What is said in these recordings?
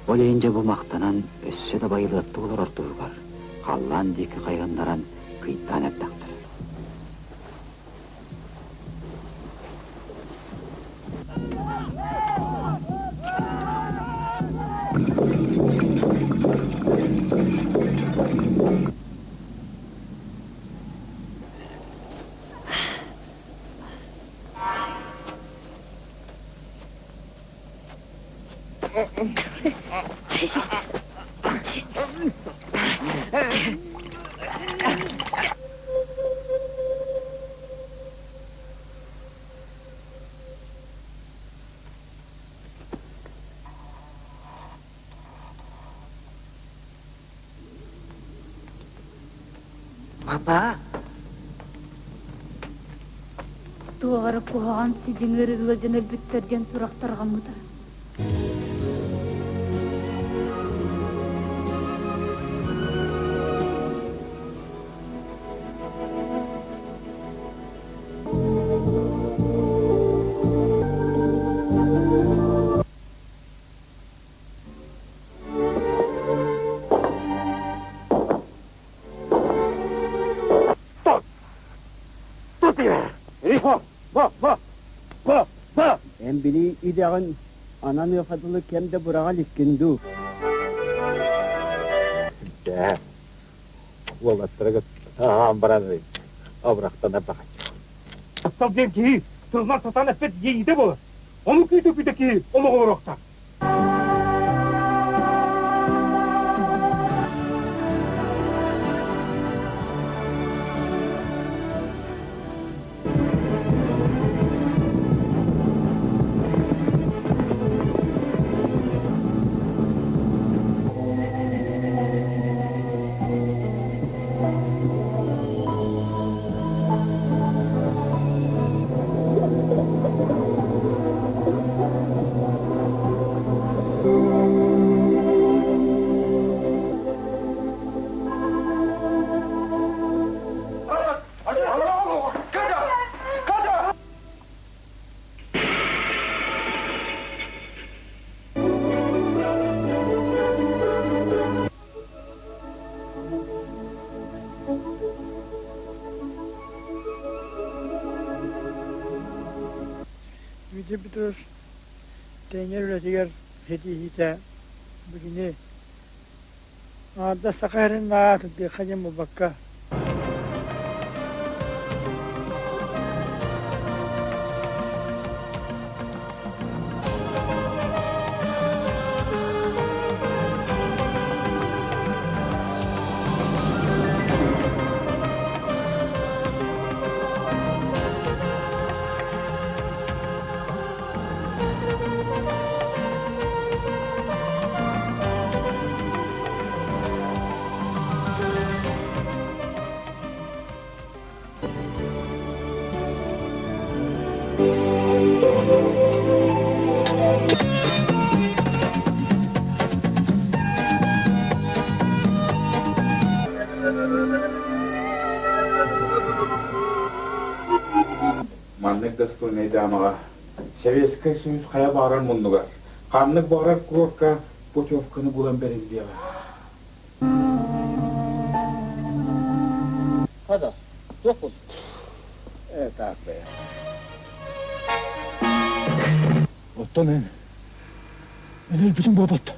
Ол иһин дьэ бу махтанан өссө да байылыаттык олорор туһугар халлаан диэки хайҕаннаран кыйтаан эрдэхтэрэ. Папа? Туох эрэ куһаҕан сидьиҥ ыарыылар дьон өлбүттэр диэн сурах тарҕаммыта. Эн били идэҕин ананыаха дылы кэм да быраҕа иликкин дуу? Дьэ, уолаттара аан баран абырахтанар баҕайы. Таптал диэн киһи тылынан сатаан эппэт иэйиитэ буолар. Ону күүтэ-күүтэ киһи олох олоруохтаах. Дмитрий Петрович тренер үлэтигэр ситиһиитэ билини аҥардас саха сирин аатырдыахха диэн буолбакка Маннык достойнай даамаҕа Советскай Союз хайа баҕарар муннугар, ханнык баҕарар курорка путевканы булан бэриллиэҕэ. Хада, туох буолла? Э, так бэйэ. Оттон эн, эн өлбүтүҥ буолбат.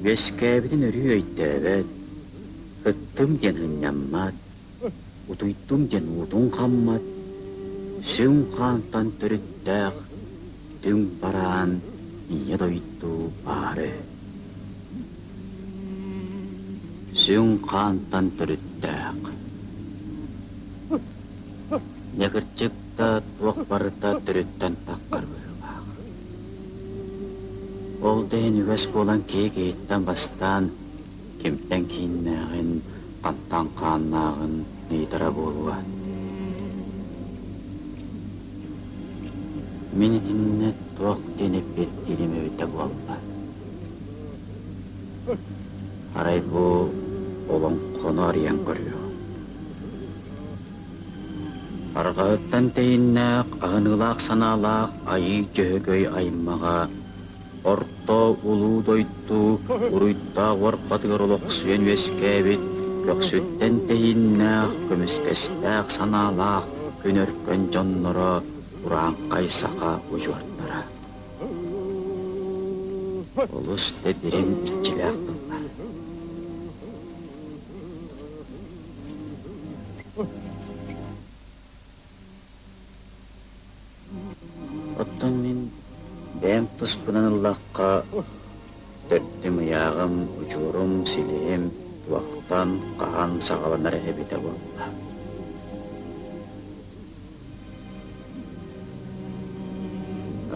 Үөскээбитин өрүү өйдөөбөт, ыттым диэн ынньаммат, утуйдум диэн уутун хаммат, сүҥ хаантан төрүттээх түҥ бараан Ийэ дойду баары. Сүҥ хаантан төрүттээх. Дьэ кырдьык да туох барыта төрүттэн таххар быһыылаах. Ол да иһин үгэс буолан киһи киһиттэн бастаан кимтэн кииннээҕин, хантан хааннааҕын ыйытара буолуо. Мин итиннэ туох диэн эппиэттиирим эбитэ буолла. Арай бу олоҥхону арыйан көрүөҕүм. Арҕаһыттан тэйиннээх, аһыныылаах санаалаах Айыы Дьөһөгөй аймаҕа Орто улуу дойду уруйдаах уорҕатыгар олохсуйан үөскээбит көхсүттэн тэйиннээх, көмүскэстээх санаалаах күн өркөн дьонноро урааҥхай саха удьуордара. Олус да дириҥ иччилээх тыллар. Оттон мин бэйэм туспунан ыллахха, төрдүм ыйааҕым, удьуорум, силиһим туохтан, хаһан саҕаланар эбитэ буолла.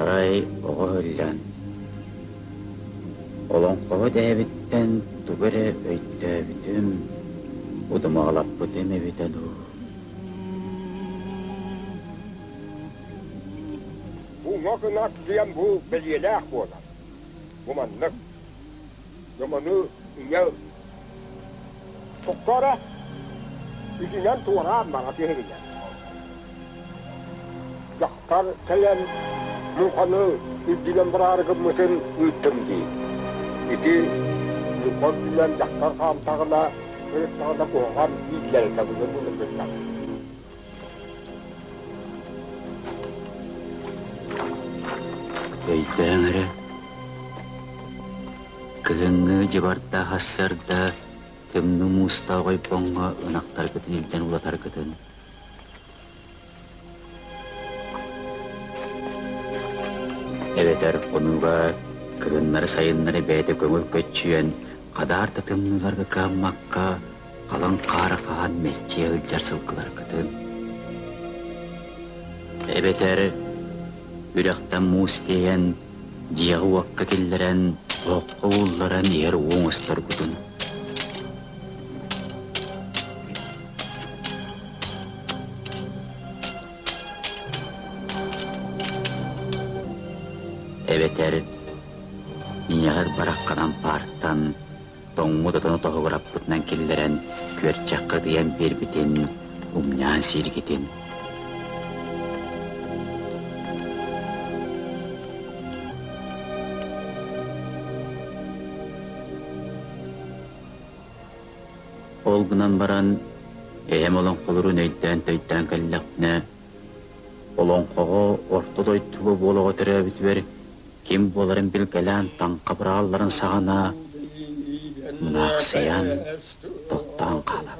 Арай оҕо иһиллэн, олоҥхоһут эһэбиттэн тугу эрэ өйдөөбүтүм, удумаҕалаппытым эбитэ дуу. Уҥа кынат диэн бу бэлиэлээх буолар. Бу маннык. Дьомону ийэ тохтооро итинэн туораан бара түһэринэ. Дьахтар кэлэн муҥханы үрдүнэн бараары гыммытын ыыттым дии. Ити муҥха үрдүнэн дьахтар хаамтаҕына, ырыттаҕына куһаҕан дииллэр этэ былыр-былыргыттан. Өйдөөн эрэ, кыһыҥҥы дьыбардаах сарсыарда тымныы муустаах ойбоҥҥо ынахтаргытын илдьэн улатаргытын. Эбэтэр хонууга кыһыннары-сайыннары бэйэтэ көҥүл көччүйэн, хадаар да тымныыларга кыаммакка, халыҥ хаары хаһан мэччийэ сылдьар сылгыларгытын. Эбэтэр үрэхтэн муус тиэйэн, дьиэҕэ-уокка киллэрэн, оһоххо уулларан иһэр уу оҥосторгутун. Эбэтэр ийэҕэр барахханан паартан тоҥмут отону тоһугураппытынан киллэрэн күөрчэххэ ытыйан биэрбитин умньаан сииргитин. Ол гынан баран, эһэм олоҥхолорун өйдөөн-төйдөөн кэллэхпинэ, олоҥхоҕо орто дойдуга буолаҕа төрөөбүтүгэр ким буоларын билгэлээн таҥха быраҕалларын саҕана мунаахсыйан тохтоон хаалар.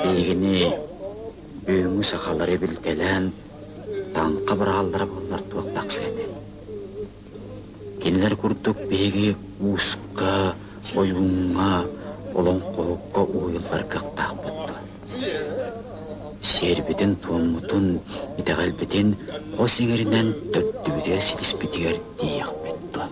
Биһигини бүгүҥҥү сахалары билгэлээн таҥха быраҕаллара буоллар туох тахсыа этэй? Кинилэр курдук биһиги ууска, ойууҥҥа, олоҥхоһукка уһуйуллар кыахтаахпыт дуо? Сиэрбитин-туоммутун, итэҕэлбитин хос иҥэринэн төрдүбүтүгэр силиспитигэр тиийиэхпит дуо?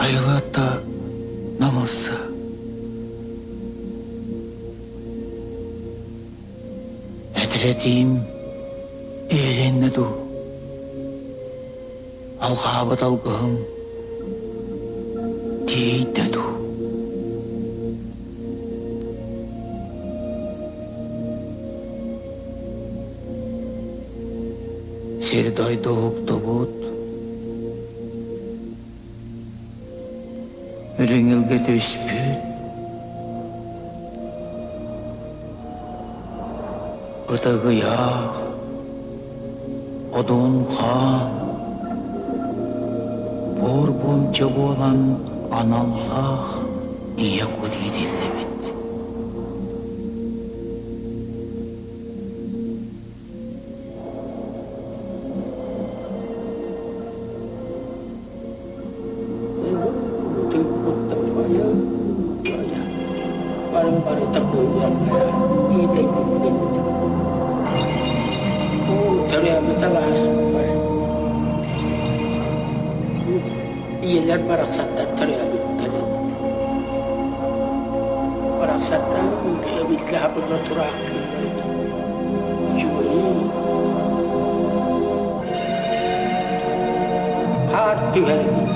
Айылыатта намылсы. Этирэтиим иһилиннэ дуу, алҕаабыт алгыһым тиийдэ дуу. Сир-дойду уһуктубут, үрүҥ илгэ түспүт, ытыгыйах, одун хаан, буор-буомча буолан аналлаах ийэ кут иитиллибит. Ийэлэр барахсаттар төрөөбүттэр эбит. Барахсаттар эбиллэ хабылла тураахтыыллар эбит. Үчүгэйин. Хаар түһэр эбит.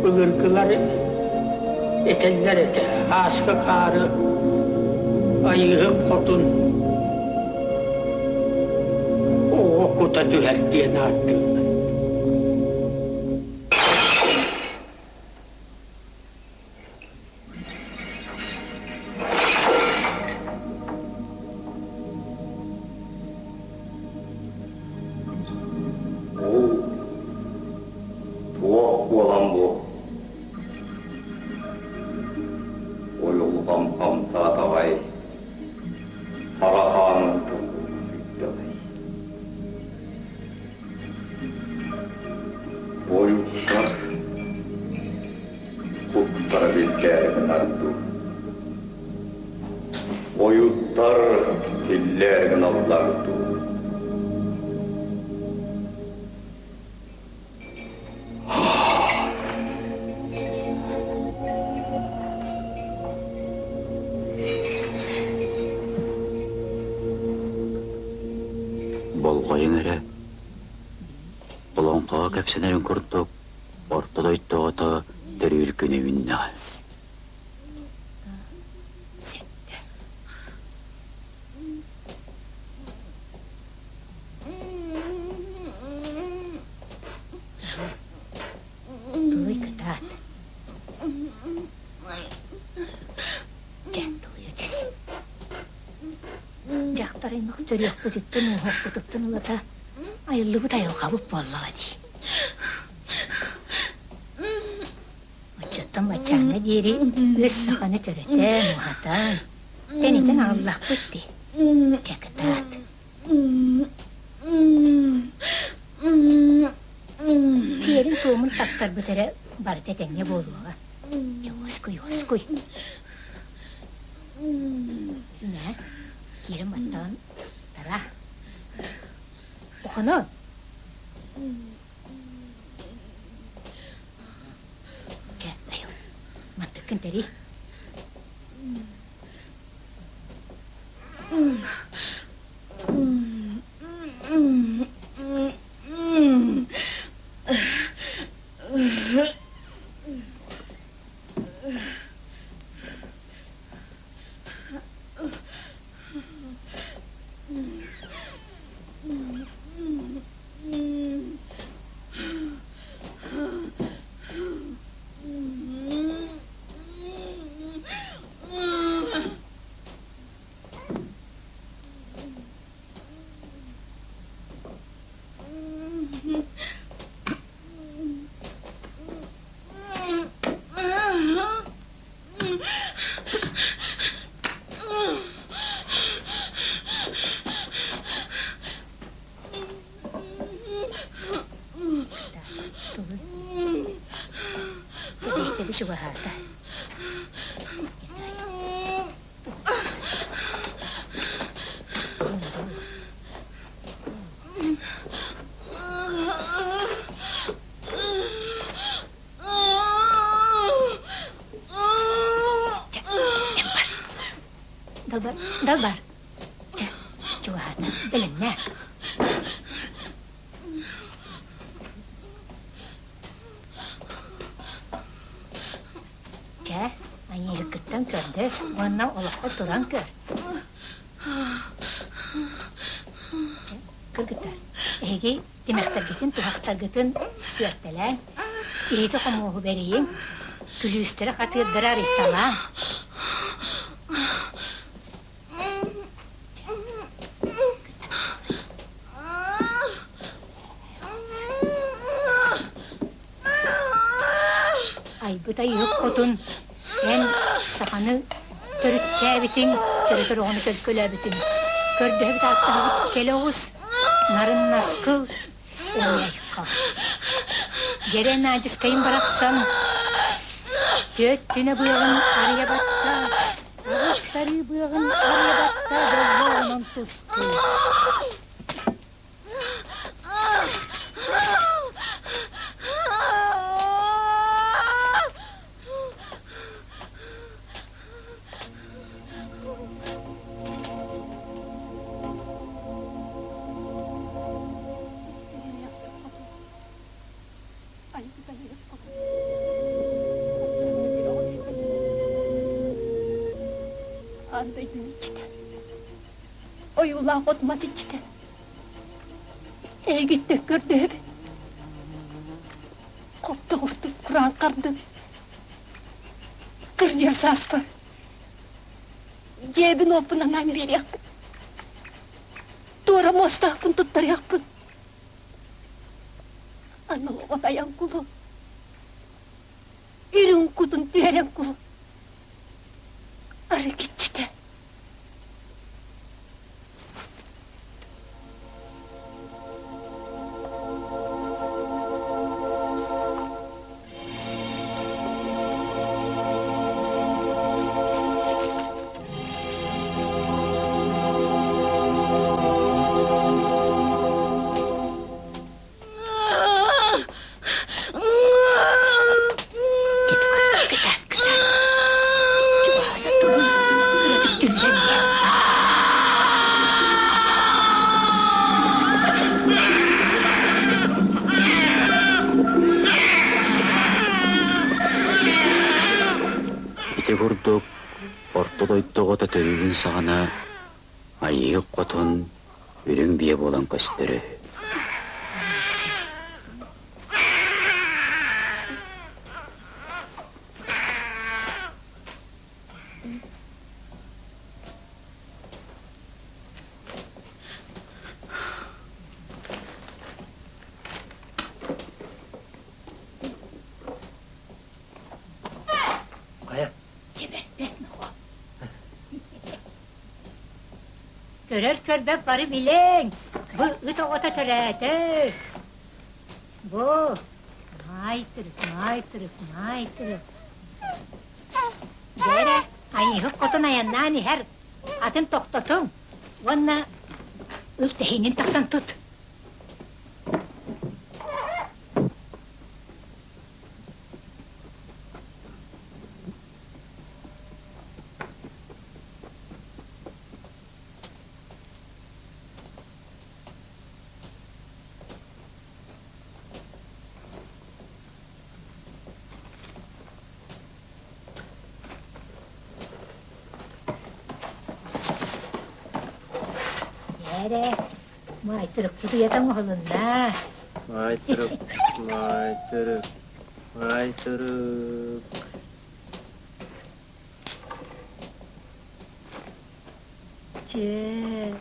Былыргылар этэллэр этэ, ааска хаары айыыһык хотун оҕо кута түһэр диэн ааттыыллар. Ол туох буолан бу уйулҕам хамсаатаҕай, хара хааным тыллыы Ойуттар куттара билгээри гынар дуу, ойуттар тиллээри гыналлар дуу. Болҕойуҥ эрэ, олоҥхоҕо кэпсэнэрин курдук, орто дойду оҕото төрүүр күнэ үүннэҕэ. Тулуй кытаат. Дьэ, тулуйа түс. Дьахтар аймах төрүөхпүтүттэн уоһуохпутуттан ылата айыллыбыт айылҕабыт буоллаҕа дии. Оччоттон баччааҥҥа диэри үс саханы төрөтөн, уһатан, тэнитэн аҕаллахпыт дии. Дьэ, кытаат. Сиэрин-туомун таптарбыт эрэ барыта этэҥҥэ буолуоҕа. Дьэ, уоскуй, уоскуй. Нэ, киирэн баттаҕын тара. Охоно! Чэ, айыл, мантыккын тэрий. Биһиги чугаһаата. Далбар, далбар. Чэ, чугаһаата. Бэлэмнээ. Чэ, айыыһыккыттан көрдөс уонна олоххо туран көр. Чэ, кыргыттар, эһиги тимэхтэргитин, туһахтаргытын сүөртэлээҥ, иһити-хомуоһу бэрийиҥ, күлүүстэри хатыырдары арыйталааҥ. Айбыт айыһык хотун эн саханы төрүттээбитиҥ, төрөтөр оҕону төлкөлөөбүтүҥ. Көрдөһөбүт ааттаһабыт кэлэ оҕус, нарын наскыл, уруй-айхал. Дьэрэ Наадьыскайым барахсан түөт түнэ быаҕын арыйа батта, оҕус сарыы быаҕын арыйа батта дьоллооҕунан тустуу. Ойуулаах от мас иччитэ Эйигиттэн көрдөһөбүн. Хоптоҕурдук кураан хардым. Кырдьар сааспар дьиэбин-уоппун анаан биэриэхпин, туора муостаахпын туттарыахпын. Аны оҕо тайан кулу, үрүҥ кутун түһэрэн кулу. Арык иччитэ. Ити курдук орто дойду оҕото төрүүрүн саҕана Айыы Хотун үрүҥ биэ буолан көстөрө үһү. Хайа? Көрөр көрбөт бары билиҥ, бу ыт оҕото төрөөтө. Бу маайтырык, маайтырык, маайтырык. Дьэ эрэ, айыыһыт хотун айаннаан иһэр, атын тохтотуҥ уонна ыл тэһиинин тахсан тут. Чээрэ, маайтырыкпыт уйата оҥоһулунна. Маайтырык, маайтырык, маайтырык. Чээ.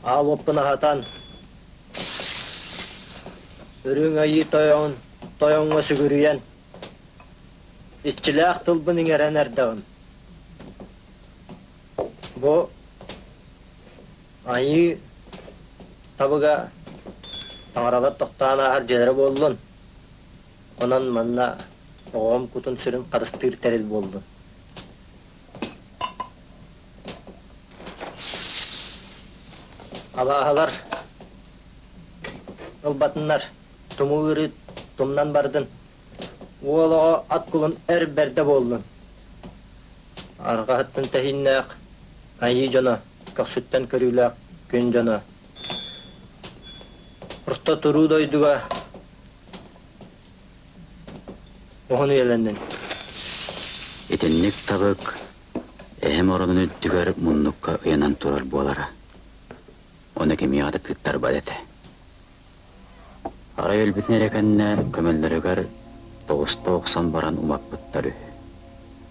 Аал уоппун аһатан, Үрүҥ Айыы Тойон тойоҥҥо сүгүрүйэн, иччилээх тылбын иҥэрэн эрдэҕим. Бу Айыы табыга таҥаралар тохтоон ааһар дьиэлэрэ буоллун, онон манна оҕом кутун-сүрүн харыстыыр тэрил буоллун. Абааһылар ылбатыннар, тумуу ыарыы тумнан бардын, уол оҕо ат кулун эр бэрдэ буоллун. Арҕаһыттан тэһииннээх айыы дьоно, көхсүттэн көрүүлээх күн дьоно. Орто туруу дойдуга уһун үйэлэннин. Итинник табык эһэм оронун үрдүгэр муннукка ыйанан турар буолара. Ону кимиэхэ да тыыттарбат этэ. Арай өлбүтүн эрэ кэннэ көмөллөрүгэр тоҕуста охсон баран умаппыттар үһү.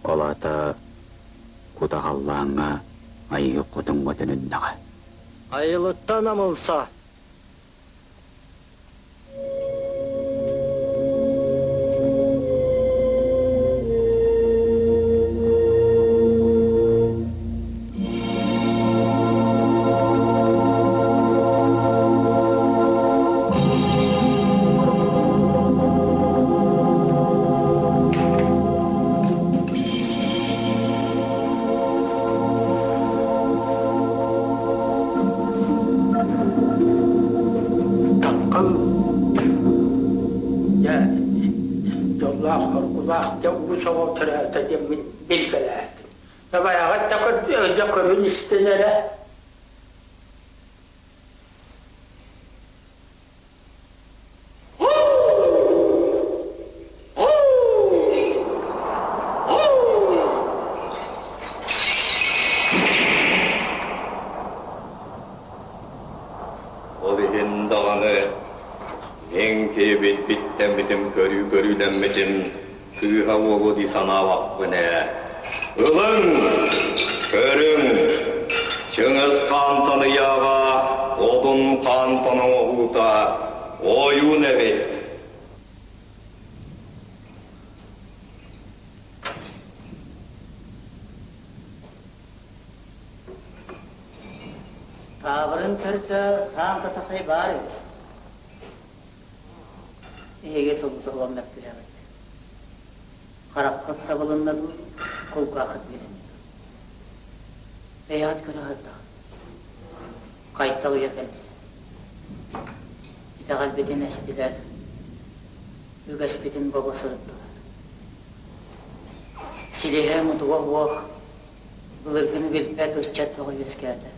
Ол аата кута халлааҥҥа айыы хотуҥҥа төнүннэҕэ. Айылыттан амылса Таҥхал дьэ дьоллоох хоргулаах дьэ уу соҕо төрөөтө диэммин билгэлээтим. Табайаҕыт да көрдө көрүн истин эрэ. Ол иһин даҕаны мин киһибит биттэммитим көрүү-көрүүлэммитим сыыһа буолуо дии санаабаппын ээ. Ылыҥ, көрүҥ, Чыҥыс хаантан ыйааҕа, Одун хаантан оҥоһуута ойуун эбит. Таабырын төрдө таам татахай баар эбит. Эһиги сылгы мөккүһэҕит. Хараххыт сабылынна дуу, кулгааххыт билиннэ дуу. Бэйэҕит көрө сырдах. Хайта уйа кэлбит. Итэҕэлбитин эстилэр, үгэспитин бобо сырыттылар. Силиһэ мутуга суох, былыргыны билбэт ыччат бөҕө үөскээтэ.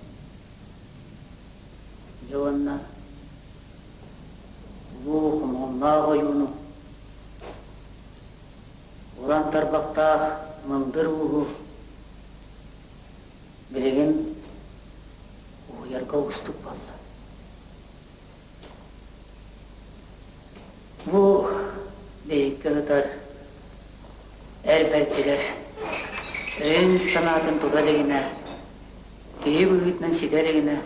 Дьэ уонна улуу хомоонноох ойууну, уран тарбахтаах мындыр ууһу Билигин уһуйарга уустук буолла. Бу биһикки ытар эр бэрдигэр өйүн-санаатын тута илигинэ, киһи быһыытынан ситэ илигинэ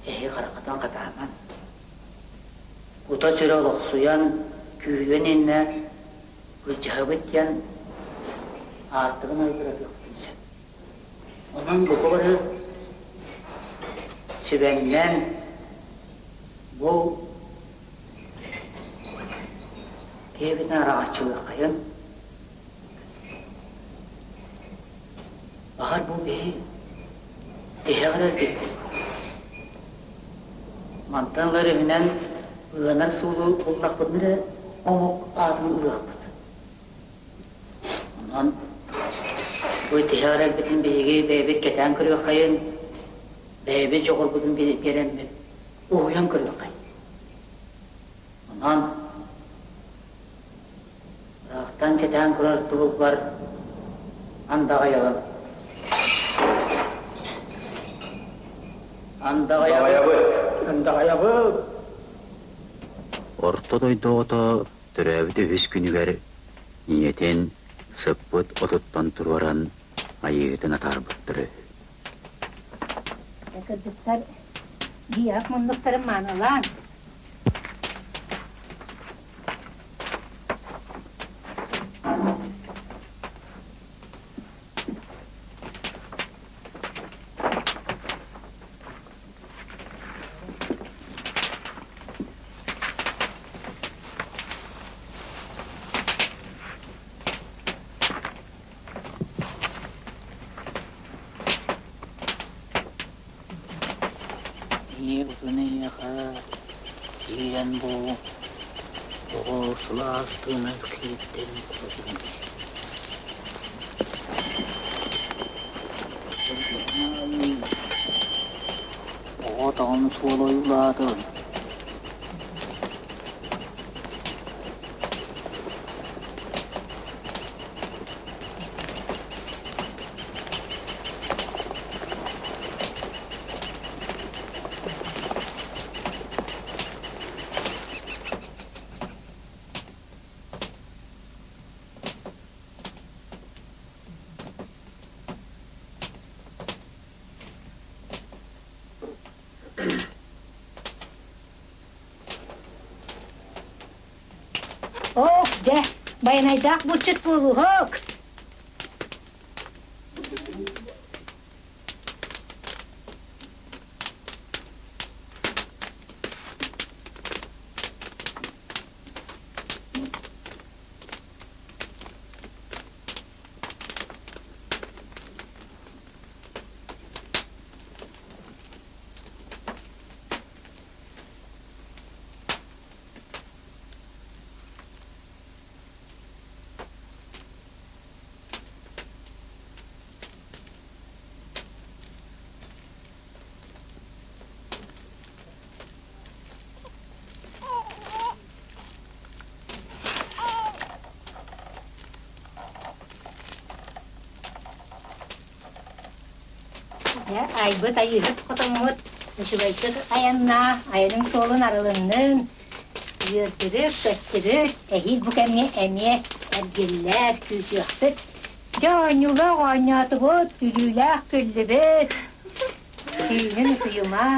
эһи хараххытын хатааман, кута-сүрэ олохсуйан, күүһүгэн иннэ былдьаһабыт диэн аартыгын айгыратыахпытын сөп. Онон бука бары сүбэннэн бу киһибитин араҥаччылыаххайын. Баҕар бу биһи тиһэҕэр өлбүппүт. Мантан ыла өрүһүнэн ыанар суолу буллахпытына эрэ омук аатын ылыахпыт. Онон бу тиһэҕэр элбитин биһиги бэйэбит кэтээн көрүөххэйин, бэйэбит дьоҕурбутун биэрэммит уһуйан көрүөххэйин. Онон Онон ыраахтан кэтээн көрөр туһугар андаҕайаҕын. Андаҕайабыт. Андаҕайабыт. Орто дойду оҕото төрөөбүт үһүс күнүгэр ийэтин сыппыт отуттан туруоран айыытын атаарбыттар үһү. Кыргыттар биээх муннуктарын маанылаан Ийэ утун эйиэхэ киирэн бу оҕо сылаас тыына киирдин куотун Оҕо тоҕон суол ойуулаатын Ок, дьэ, байанайдаах булчут буолууһук. Дьэ, айбыт айыыһыт хотоммут үчүгэйдик айаннаа, айанын суолун арылыннын, үөрдүбүт, көттүбүт, эһиил бу кэмҥэ эмиэ эргиллэр, күүтүөхпүт. Дьэ, оонньуулаах оонньоотубут, күлүүлээх күллүбүт, түүнүн утуйума,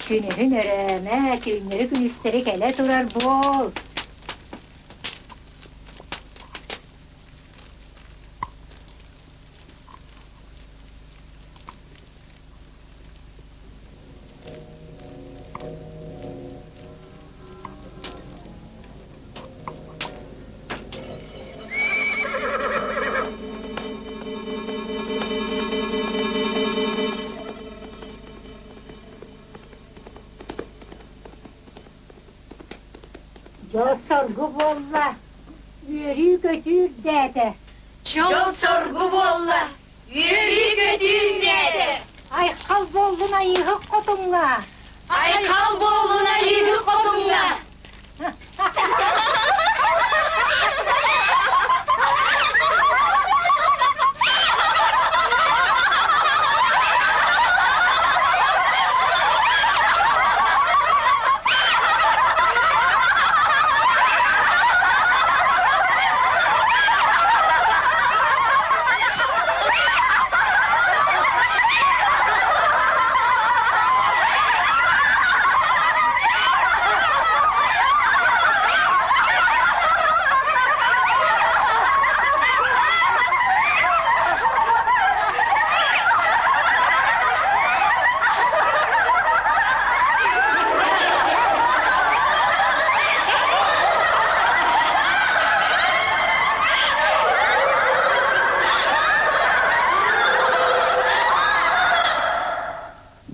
күнүһүн өрөөмө, түүннэри-күнүстэри кэлэ турар буол. Дьол-соргу буолла, үөрүү-көтүү үрдээтэ. Дьол-соргу буолла, үөрүү-көтүү үрдээтэ. Айхал буоллун Айыыһык хотуҥҥа! Айхал буоллун Айыыһык хотуҥҥа!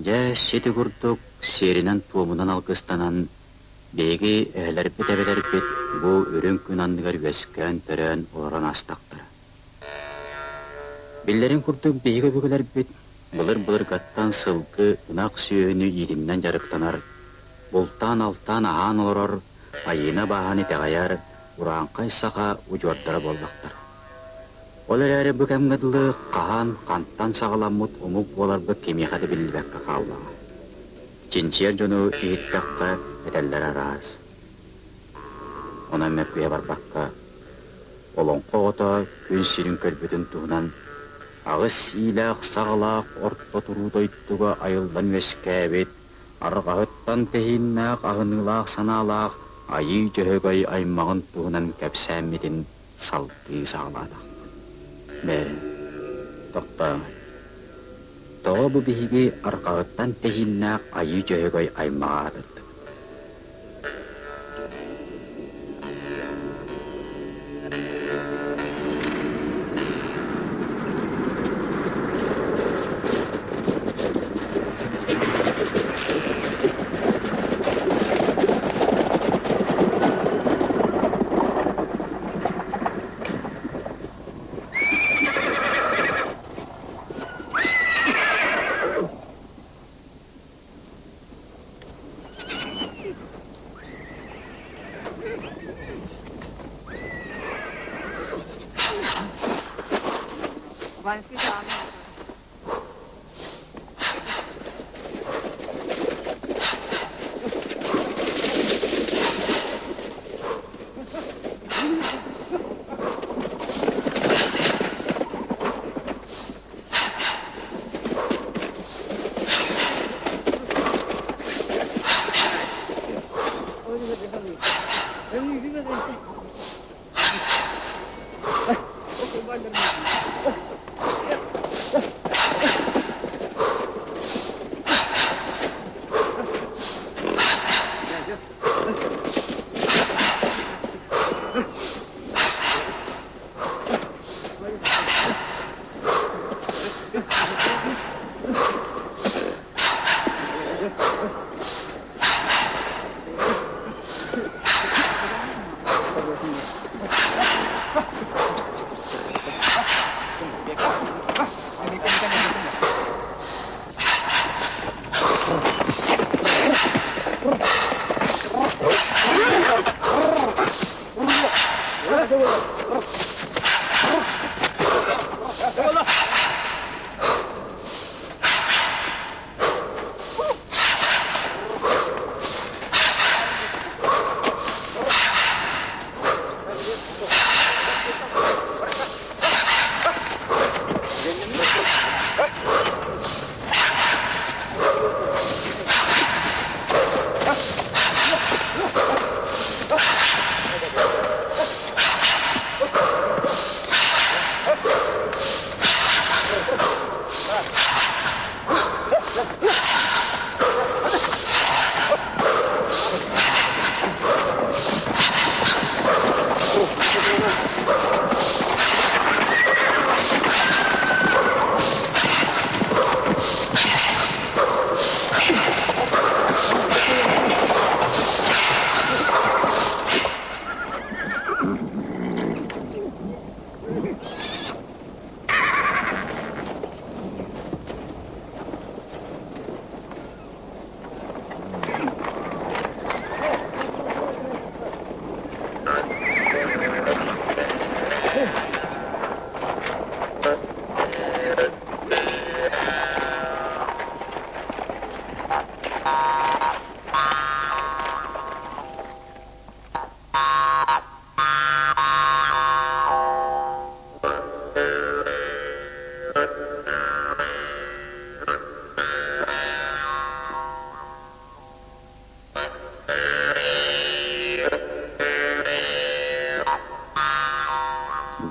Дьэ, сити курдук сиэринэн-туомунан алгыстанан, биһиги эһэлэрбит-эбэлэрбит бу үрүҥ күн анныгар үөскээн-төрөөн олорон аастахтара. Биллэрин курдук, биһиги өбүгэлэрбит былыр-былыргаттан сылгы, ынах сүөһүнү иитиннэн дьарыктанар, бултаан-алтаан аһаан олорор. Айыына бааһын итэҕэйэр урааҥхай саха удьуордара буоллахтара. Ол эрээри бу кэмҥэ дылы хаһан, хантан саҕаламмыт омук буоларбыт кимиэхэ да биллибэккэ хааллаҕа. Чинчийэр дьону иһиттэххэ, этэллэрэ араас. Онон мөккүһэ барбакка, олоҥхо оҕото күн сирин көрбүтүн туһунан аҕыс иилээх-саҕалаах орто туруу дойдуга айыллан үөскээбит, арҕаһыттан тэһииннээх аһыныылаах санаалаах Айыы Дьөһөгөй аймаҕын туһунан кэпсээммитин салгыы саҕалаатахпыт. Бээрэ, тохтооҥ. Тоҕо бу биһиги арҕаҕыттан тэһииннээх Айыы Дьөһөгөй аймаҕа аатырдыбыт?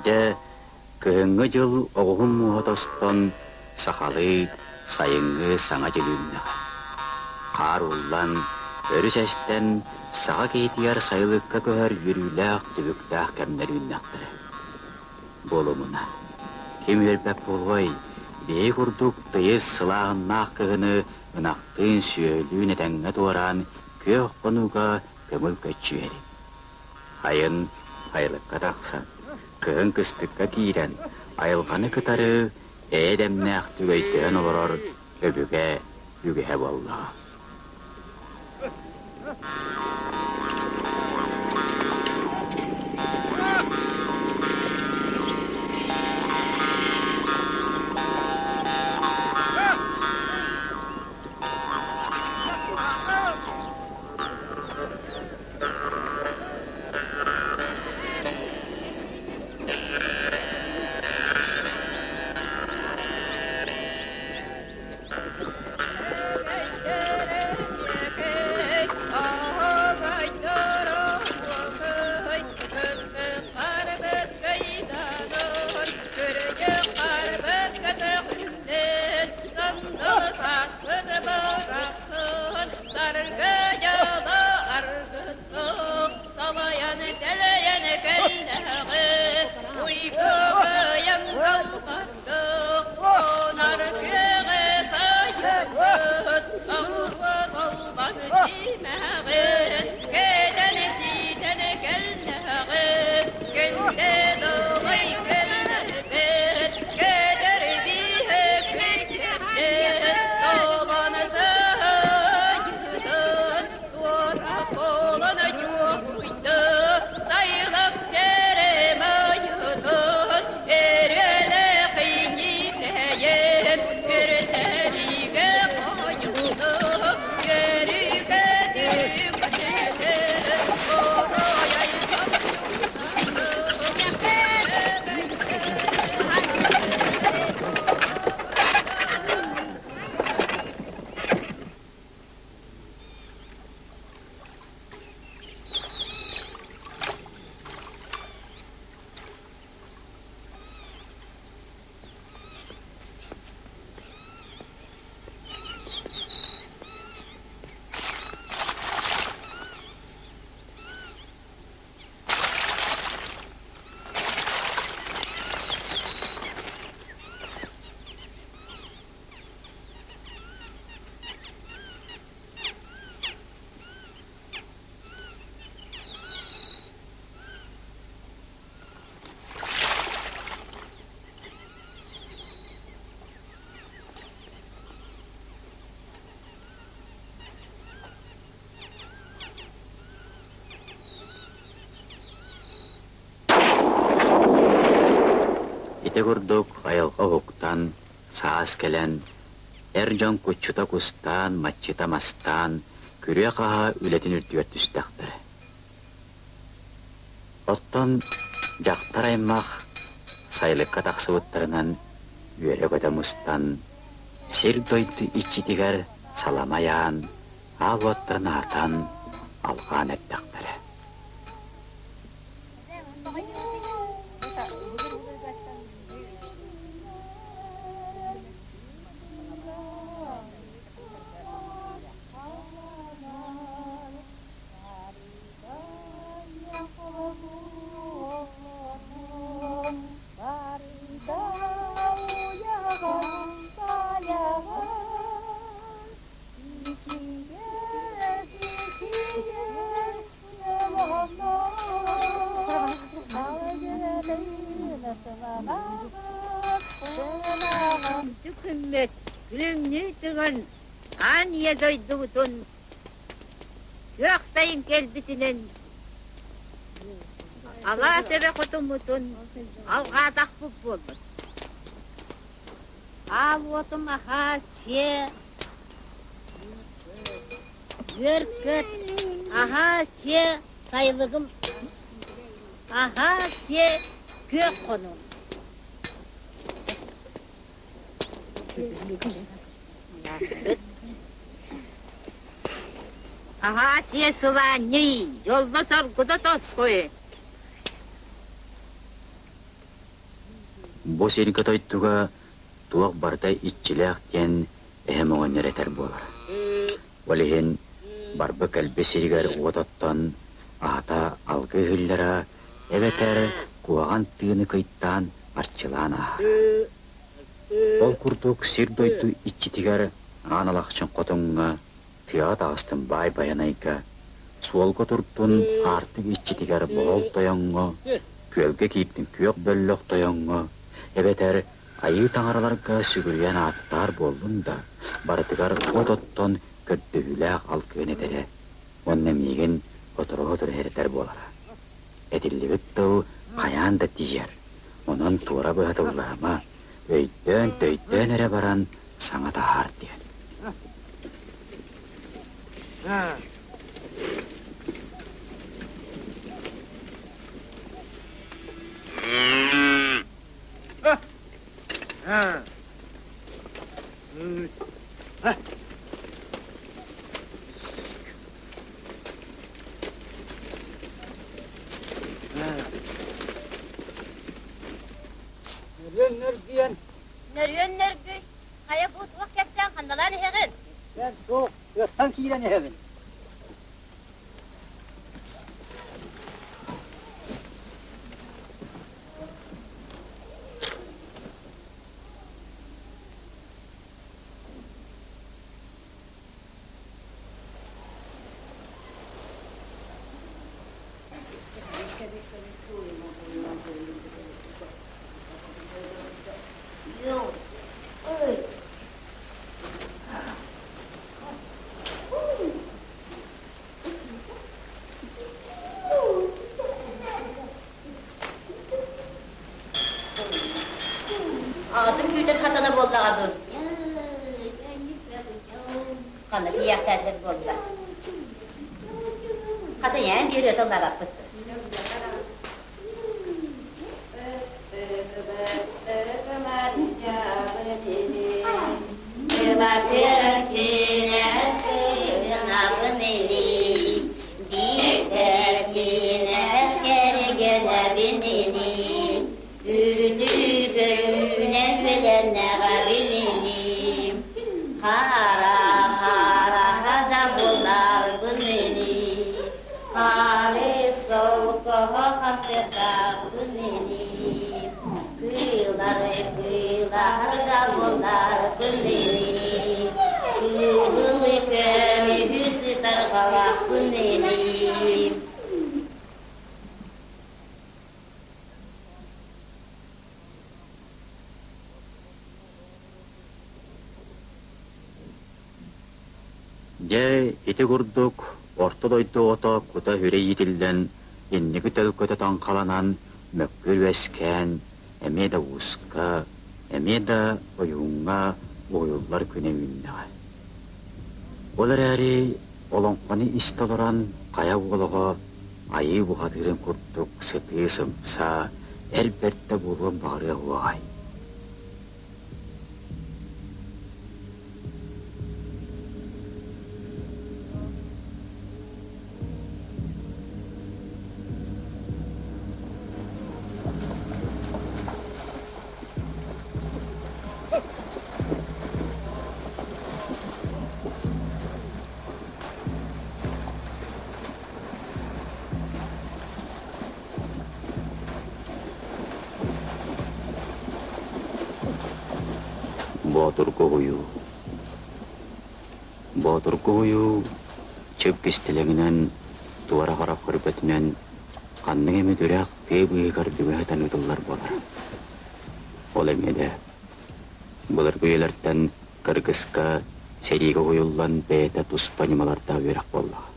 Дьэ, кыһыҥҥы дьыл оҕуһун мууһа тостон, сахалыы сайыҥҥы саҥа дьыл үүннэҕэ. Хаар ууллан, өрүс эстэн, саха киһитигэр сайылыкка көһөр үөрүүлээх, түбүктээх кэмнэр үүннэхтэрэ. Буолумуна, ким үөрбэт буолуой, биһи курдук тыйыс сылааһыннаах кыһыны ынахтыын, сүөһүлүүн этэҥҥэ туораан, күөх хонууга көҥүл көччүйэри. Айын айылыкка тахсан, кыһын кыстыкка киирэн, айылҕаны кытары эйэ-дэмнээхтик өйдөһөн олорор өбүгэ үгэһэ буоллаҕа. Ити курдук айылҕа уһуктан, саас кэлэн, эр дьон куччута кустаан, маччыта мастаан, күрүө-хаһаа үлэтин үрдүгэр түстэхтэрэ. Оттон дьахтар аймах сайылыкка тахсыбыттарынан үөрэ-көтө мустан, сир-дойду иччитигэр салама ыйаан, аал уоттарын аһатан, алҕаан эрдэхтэрэ. Күммүт күлүмнүү тыган аан ийэ дойдубутун күөх сайын кэлбитинэн алаас эбэ хотуммутун алҕаатахпыт буолбут. Аал уотум аһаа сиэ Үөр-көт, аһаа сиэ сайылыгым, аһаа сиэ күөх хонуум. Аһаа сиэ сылаанньый, дьолло-соргута тосхуй. Бу сиргэ-дойдуга туох барыта иччилээх диэн эһэм оҕонньор этэр буолара. Ол иһин барбы-кэлби сиригэр уот оттон, аһата алгыы иһиллэрэ эбэтэр куһаҕан тыыны кыйтаан арчылаан ааһара. Ол курдук сир-дойду иччитигэр Аан Алахчын хотуҥҥа, тыаҕа таҕыстым Баай Байанайга, суолга турдун аартык иччитигэр Боһол Тойоҥҥо, күөлгэ киирдим Күөх Бөллөх Тойоҥҥо, эбэтэр Айыы таҥараларга сүгүрүйэн ааттаар буоллун да, барытыгар уот оттон көрдөһүүлээх алгыан этэрэ уонна миигин сотору-сотору эрэтэр буолара. Этиллибит тыл хайаан да тиийэр, онон туора быһатыллаама, өйдөөн-төйдөөн эрэ баран саҥа таһаар диэн. Нөрүөн нөргүйэн. Нөрүөн нөргүй. Хайа бу туох кэпсээн ханналаан иһэҕин? Эн суох, тыаттан киирэн иһэбин. Аҕатын күүтэр хатана буоллаҕа дуу? Ханна тиийээхтээдэр буолла? Хата ийээн биэриэ тыллаабаппыт. Дьэ, ити курдук орто дойду оҕото кута-сүрэ иитиллэн, инники төлкөтө таҥхаланан, мөккүөр үөскээн, эмиэ да ууска, эмиэ да ойууҥҥа уһуйуллар күнэ үүннэҕэ. Ол эрээри олоҥхону истэ олорон хайа уол оҕо айыы бухатыырын курдук сытыы-сымса, эр бэрдэ буолуон баҕарыа уоҕай. Боотурга уһуйуу Боотурга уһуйуу чып кистэлэҥинэн, туора харах көрбөтүнэн ханнык эмит үрэх тыа быыһыгар бүгэ сытан ыытыллар буолара. Ол эмиэ да былыргы үйэлэртэн кыргыска, сэриигэ уһуйуллан бэйэтэ туспа ньымалардаах үөрэх буоллаҕа.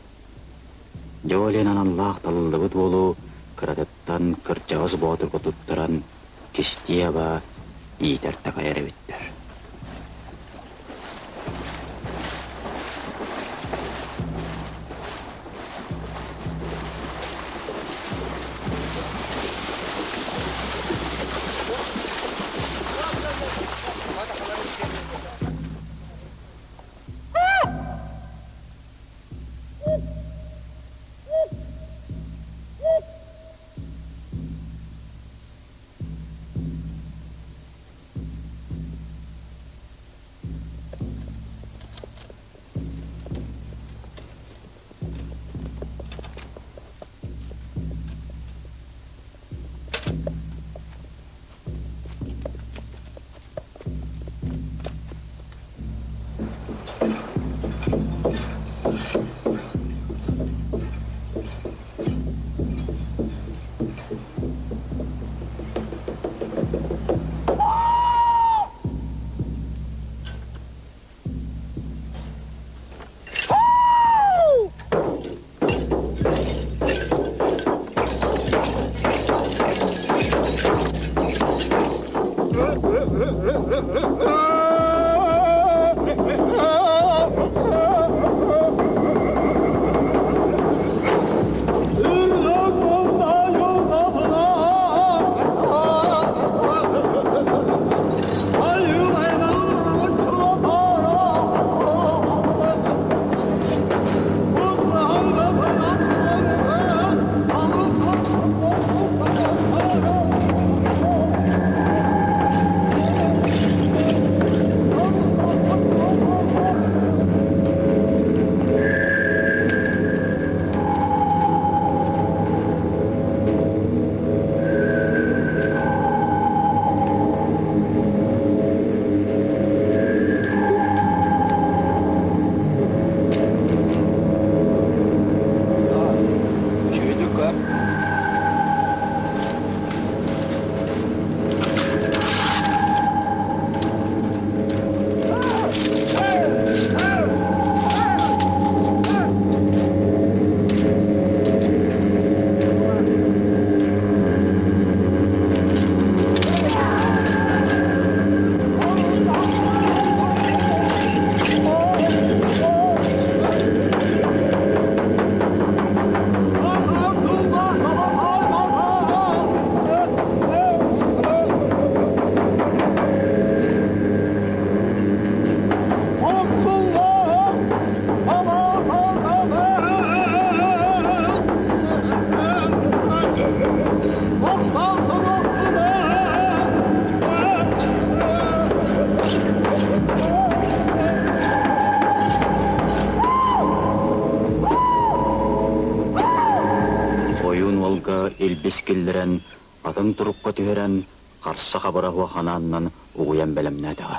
Дьэ ол иһин аналлаах талыллыбыт уолу кыратыттан кырдьаҕас боотурга туттаран кистии-аба иитэр-такайар эбиттэр. Ойуун уолга илбис киллэрэн, атын турукка түһэрэн, харса хабыра хуоханааннан угуйан бэлэмнээтэҕэ.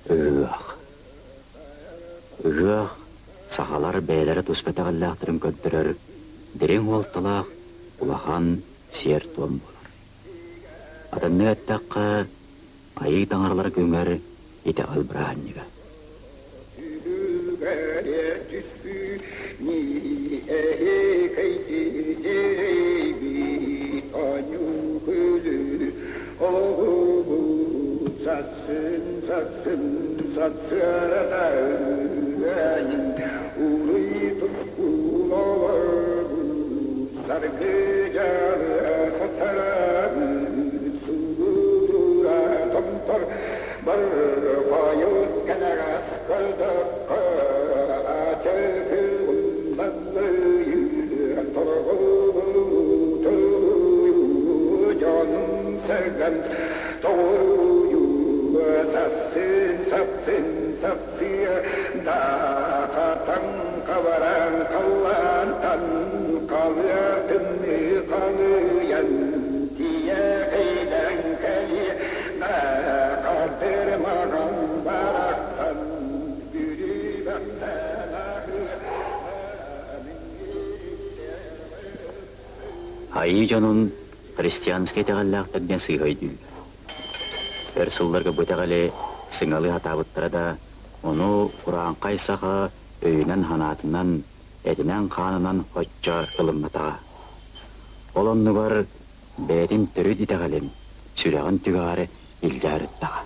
Ыһыах. Ыһыах сахалар бэйэлэрэ туспа итэҕэллээхтэрин көрдөрөр дириҥ суолталаах улахан сиэр-туом буолар. Атыннык эттэххэ, Айыы таҥаралара күҥэр итэҕэл бырааһынньыга. Айыы дьонун христианскай итэҕэллээхтэр диэн сыыһа өйдүүллэр. Өр сылларга бу итэҕэли сыҥалыы сатаабыттара да, ону урааҥхай саха өйүнэн-санаатынан, этинэн-хаанынан оччо ылымматаҕа. Ол оннугар бэйэтин төрүт итэҕэлин, сүрэҕин түгэҕэр илдьэ сырыттаҕа.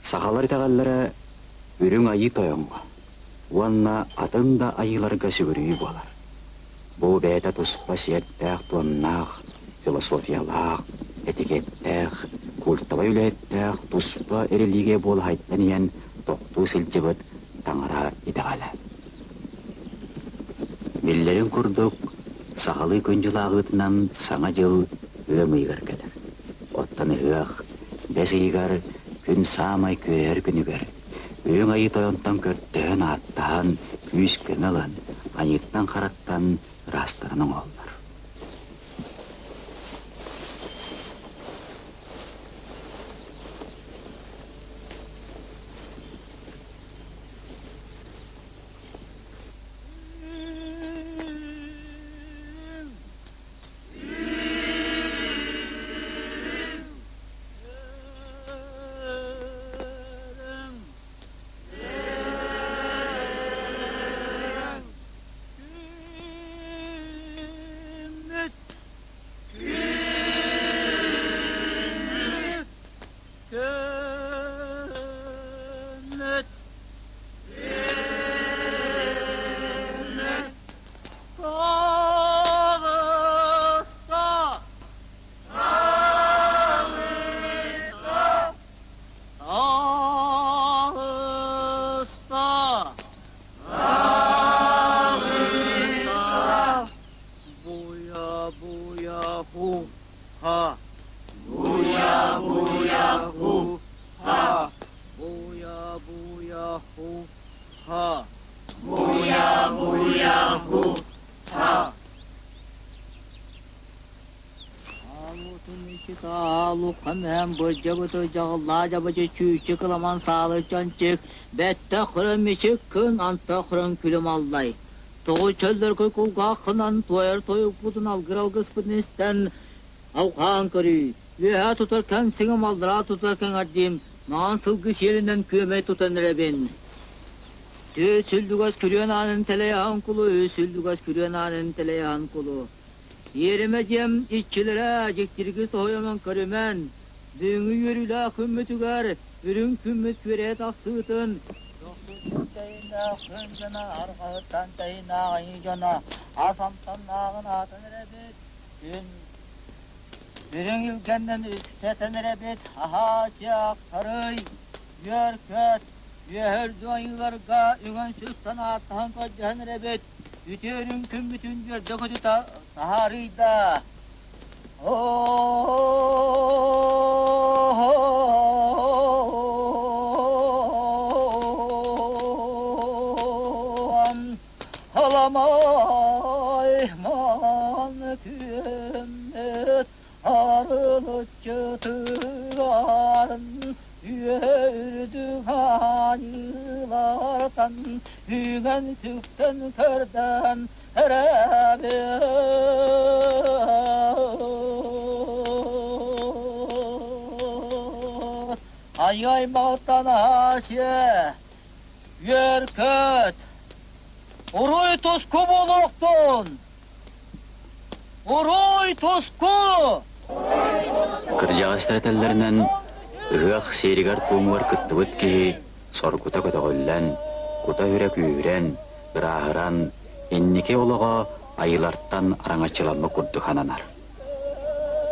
Сахалар итэҕэллэрэ Үрүҥ Айыы Тойоҥҥо уонна атын да айыыларга сүгүрүйүү буолар. Бу бэйэтэ туспа сиэрдээх-туомнаах, философиялаах, этикеттээх, культовай үлэһиттээх туспа религия буола хайдан иһэн тохтуу сылдьыбыт таҥара итэҕэлэ. Биллэрин курдук, сахалыы күн-дьыл ааҕыытынан Саҥа дьыл ыам ыйыгар кэлэр. Оттон ыһыах бэс ыйыгар күн саамай күөйэр күнүгэр, Үрүҥ Айыы Тойонтон көрдөһөн-ааттаһан, күүс-көмө ылан, аньыыттан-хараттан ыраастарын оҥоһуллар. Дьабычы чүүччү кыламан саалы чанчык, бэттэх хырын мичик кын, антах хырын күлүм аллай. Тоҕу чөллөркөй кулгааххынан туойар тойукпутун алгыр алгыспытын истэн, алҕаан көрүй. Үөһэ тутар кэҥсиҥим, аллараа тутар кэҥэрдиим, маҥан сылгы сиэлинэн күөмэй тутан эрэбин. Түө сүллүгэс күрүөн аанын тэлэйэһэн кулу, сүллүгэс күрүөн аанын тэлэйэһэн кулу. Иэримэ дьиэм иччилэрэ, дьиктирги соһуйаман көрүмэн, бүгүҥҥү үөрүүлээх күммүтүгэр үрүҥ күммүт күөрэйэ тахсыытын, Дохсуттан тэйинээх күн дьоно, арҕаһыттан тэйинээх айыы дьоно, ас амтаннааҕын аатын эрэбит, күн үрүҥ илгэннэн үксэтэн эрэбит, аһаа сиэх сарый, үөр-көт, үөһэ үрдүк айыыларга үҥэн-сүстэн ааттаһан көрдөһөн эрэбит, үтүө үрүҥ күммүтүн үөрдэ-көтүтэ таһаарыйда. Аламай ман күммүт арылыччы. Арчытыгарын үөрдүк айыылартан үҥэн сүктэн көрдөөн эрэбит. Айай малтан Асия, үөр-көт, уруй туску буолуохтун! Уруй туску! Кырдьаҕастар этэллэринэн, ыһыах сиэригэр-туомугар кыттыбыт киһи соргута көтөҕүллэн, кута-үрэ күүһүрэн, ырааһыран, инники олоҕо айыылартан араҥаччыламмыт курдук сананар.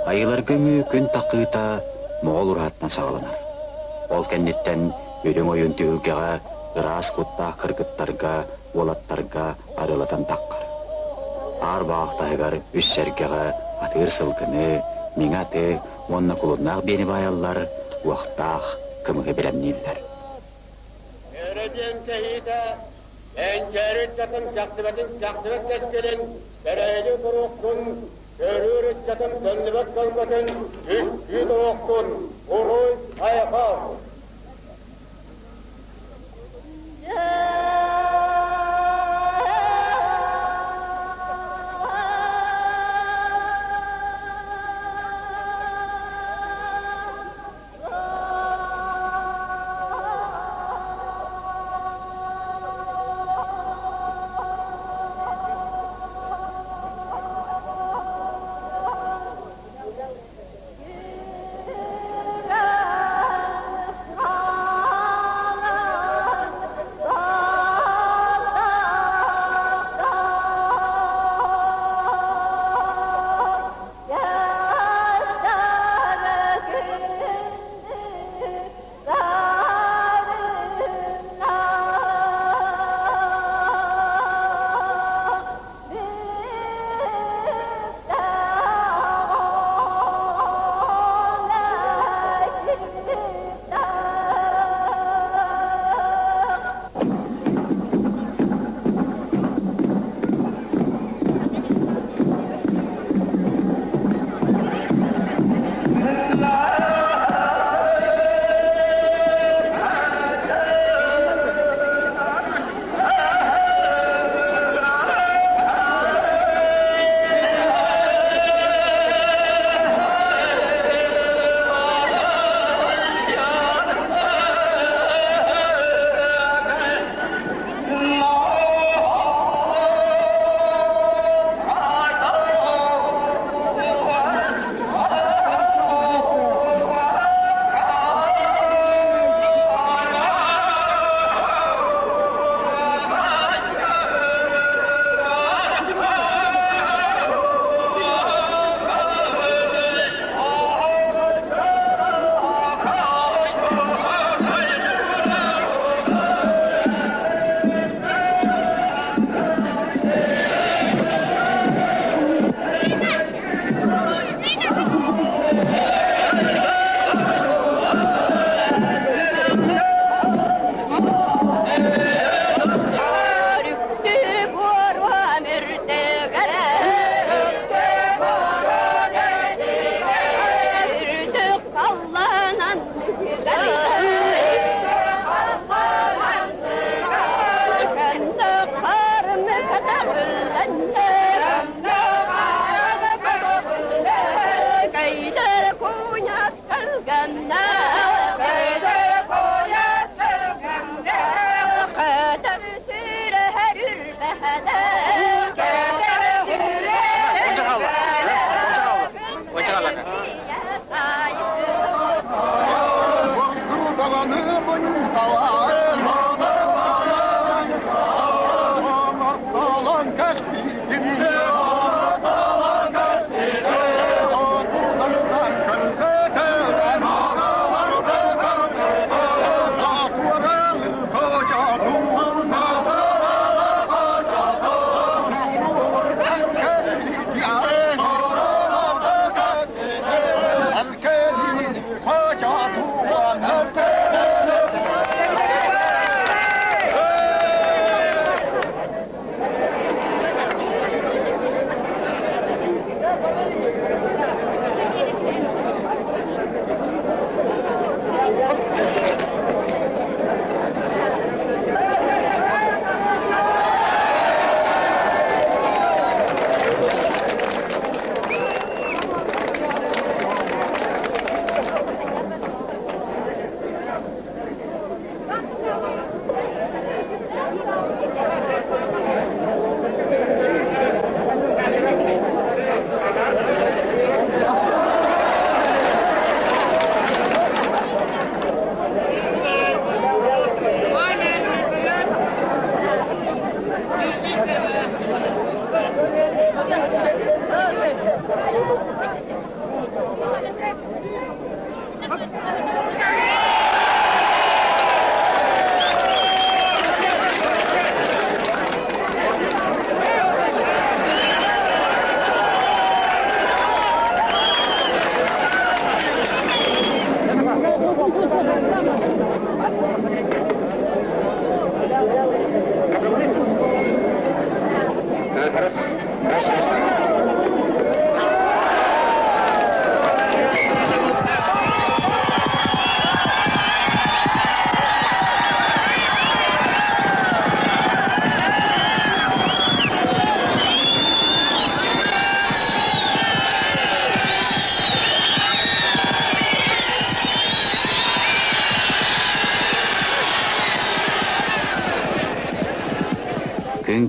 Айыыларга үҥүү күн таххыыта Моҕол ураһаттан саҕаланар. Ол кэнниттэн Үрүҥ Ойуун түһүлгэҕэ ыраас куттаах кыргыттарга, уолаттарга арыалатан таххар. Аар баҕах таһыгар үс сэргэҕэ атыыр сылгыны, миҥэ аты уонна кулуннаах биэни баайаллар, уохтаах кымыһы бэлэмнииллэр. Өрө диэн кэһиитэ Кэнчээри ыччатын кэхтибэтин кэхтибэт кэскилин, кэрэһили туруохтун, көрүүр ыччатын төннүбэт көлгөтүн түстүү туруохтун, уруй айхал!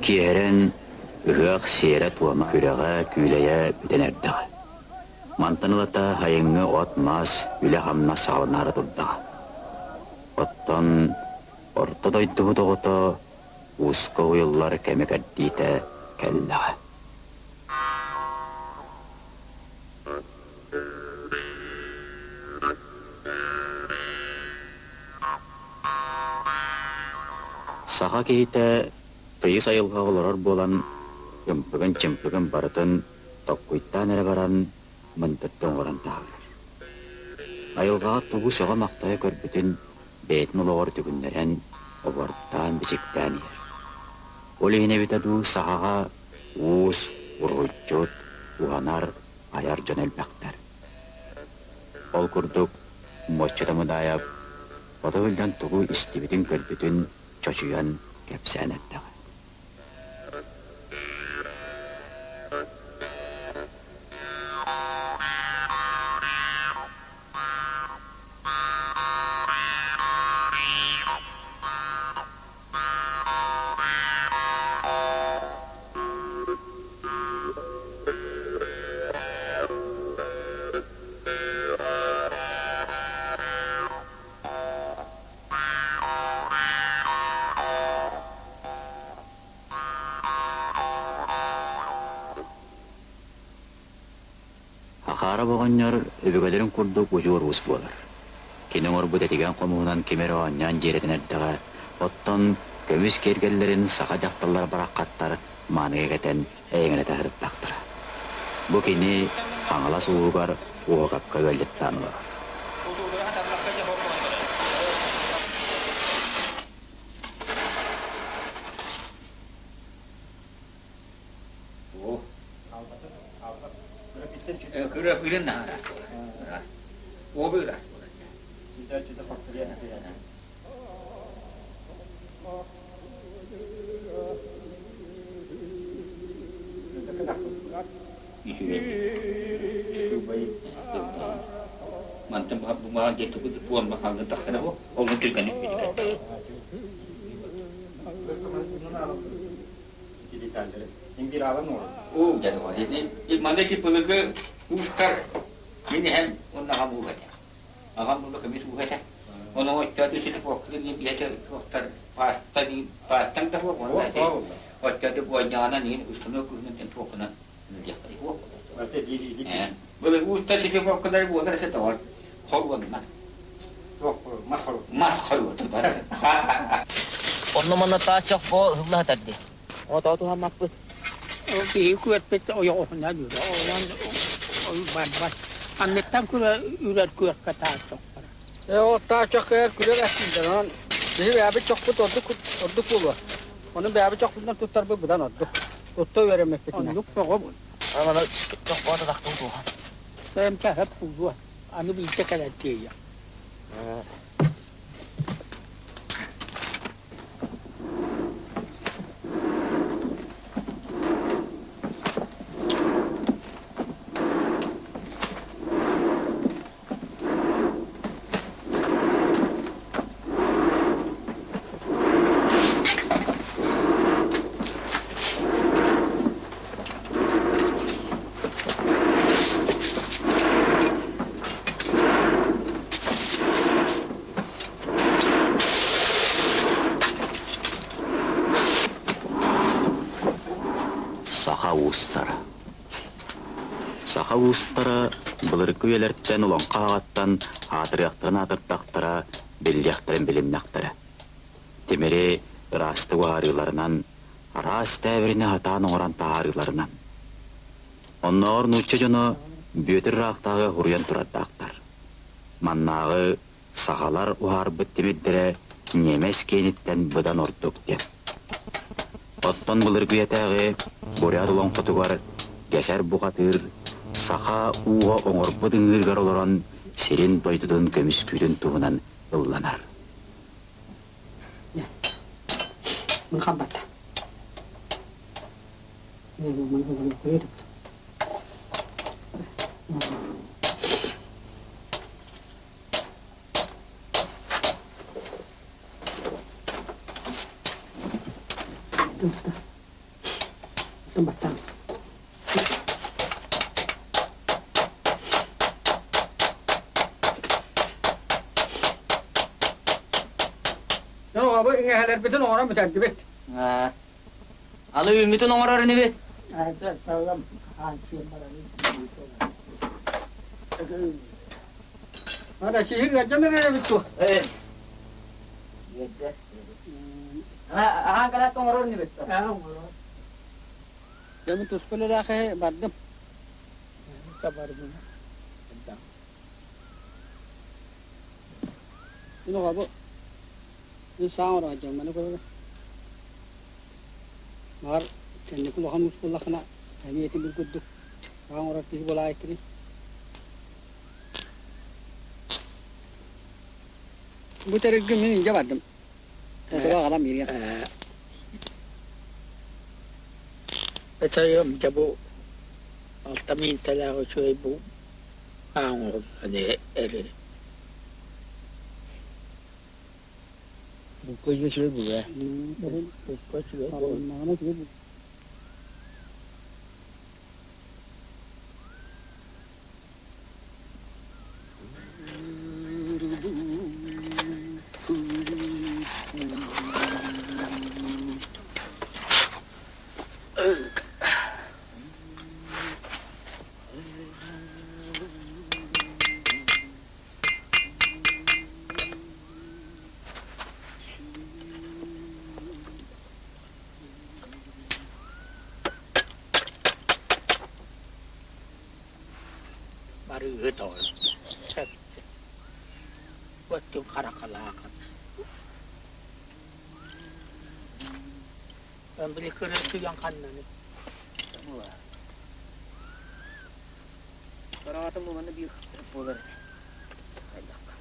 киэһэрэн ыһыах сиэрэ-туома күрэҕэ, күүлэйэ бүтэн эрдэҕэ. Мантан ылата сайыҥҥы от-мас, үлэ-хамнас саҕаланаары турдаҕа. Оттон орто дойдубут оҕото ууска уһуйуллар кэмэ-кэрдиитэ кэллэҕэ. Саха киһитэ тыйыс айылҕаҕа олорор буолан, ымпыгын-чымпыгын барытын токкуйтаан эрэ баран мындырды оҥорон таһаарар. Айылҕаҕа тугу сөҕө-махтайа көрбүтүн бэйэтин олоҕор үтүгүннэрэн, обордоон-бичиктээн иһэр. Ол иһин эбитэ дуу сахаҕа уус, уруһуйдьут, уһанар, айар дьон элбэхтэр. Ол курдук, Муочча Мыдаайап хоту сылдьан тугу истибитин-көрбүтүн чочуйан кэпсээн эрдэҕэ. Хахаарап оҕонньор өбүгэлэрин курдук удьуор уус буолар. Кини оҥорбут этигэн хомуһунан ким эрэ оонньоон дьиэрэтэн эрдэҕэ, оттон көмүс киэргэллэрин саха дьахталлара бараххаттар мааныга кэтэн эйэҥэлэтэ сырыттахтара. Бу кини Хаҥалас ууһугар Уокапка ыалдьыттаан олорор. Кырапырын Обы Мантан бумаҕа диэн тугу буолма хаалла тахсара бу олун түргэнник биликэт. Уу дьэ Манна ити былыргы уустар мин эһэм уонна аҕам ууһа этэ. Аҕам уонна көмүс ууһа этэ. Онон оччооту сити буоккутун диэн биһэтэ туохтар паста пастан да суох уонна ити оччооту буойдаҕынан иин установка күһүнэн диэн туоххунан диэхтэри суох. Былыр уустар сити буоккалары буолар эсэ тоҕор хоруонна. Мас хоруот. Мас хоруот. Онно манна тааччах боо ыһылла сытар дии. Отоо туһаммаппыт. Киһи күөрпүт ойоҕоһунан үрэ, онон барбат. Анныттан күрэ үрэр күөххэ тааччах барар. Ээ, ол тааччах кыайар күлэр эстиилэр, онон биһи бэйэбит чохпут ордук ордук буолуо. Ону бэйэбит чохпутунан туттарбыт быдан ордук. Тутта үөрэммиппитинэ. Оннук тоҕо бу? Аны чохпоото тахтыы туоха. Сэм чаһап буолуо. Аны биирдэ кэлэн тиэйиэх. Саха уустара Саха уустара былыргы үйэлэртэн олоҥхо аҕаттан аатырыахтарын аатырдахтара, биллиэхтэрин билиннэхтэрэ. Тимири ыраастык уһаарыыларынан, араас тээбирини сатаан оҥорон таһаарыыларынан. Оннооҕор нуучча дьоно Бүөтүр ыраахтааҕы уһуруйан турардаахтар. Маннааҕы сахалар уһаарбыт тимирдэрэ ньиэмэс киэниттэн быдан ордук диэн. Оттон былыргы үйэтээҕи бурят олоҥхотугар Гэсэр бухатыыр саха ууһа оҥорбут ыҥыырыгар олорон сирин-дойдутун көмүскүүрүн туһунан ылланар. Мын хамбатта. Оттон баттаан. Дьон оҕобу иҥэһэлэрбитин оҥорон бүтэрдибит. Алы үүммүтүн оҥорор инибит. Ана сиһир ыалдьан эрэбит дуо? Аһаан кэлээт оҥорор инибит. Дьэ мин туспа үлэлээх бардым. Мин оҕобу мин саҥа оҥоро маны көрөр. Баҕар кэнники улахан уус буоллаххына эмиэ итинник курдук саҥа оҥорор киһи буолаайыккыный. Бу тэрилгэ мин илдьэ бардым. Утары аҕалан биэриэм. Эчэйиэм дьэ бу алта миинтэлээх үчүгэй бу аан оҥоһуллан эрэр. Букка үчүгэй буолуо. Букка үчүгэй буолуо. Барыыһы тоҕо сөптө Оттон харахалаахын Били кырыы түгэн ханнаны Хараҕатын буланы биир буолар этэ. Хайдахха.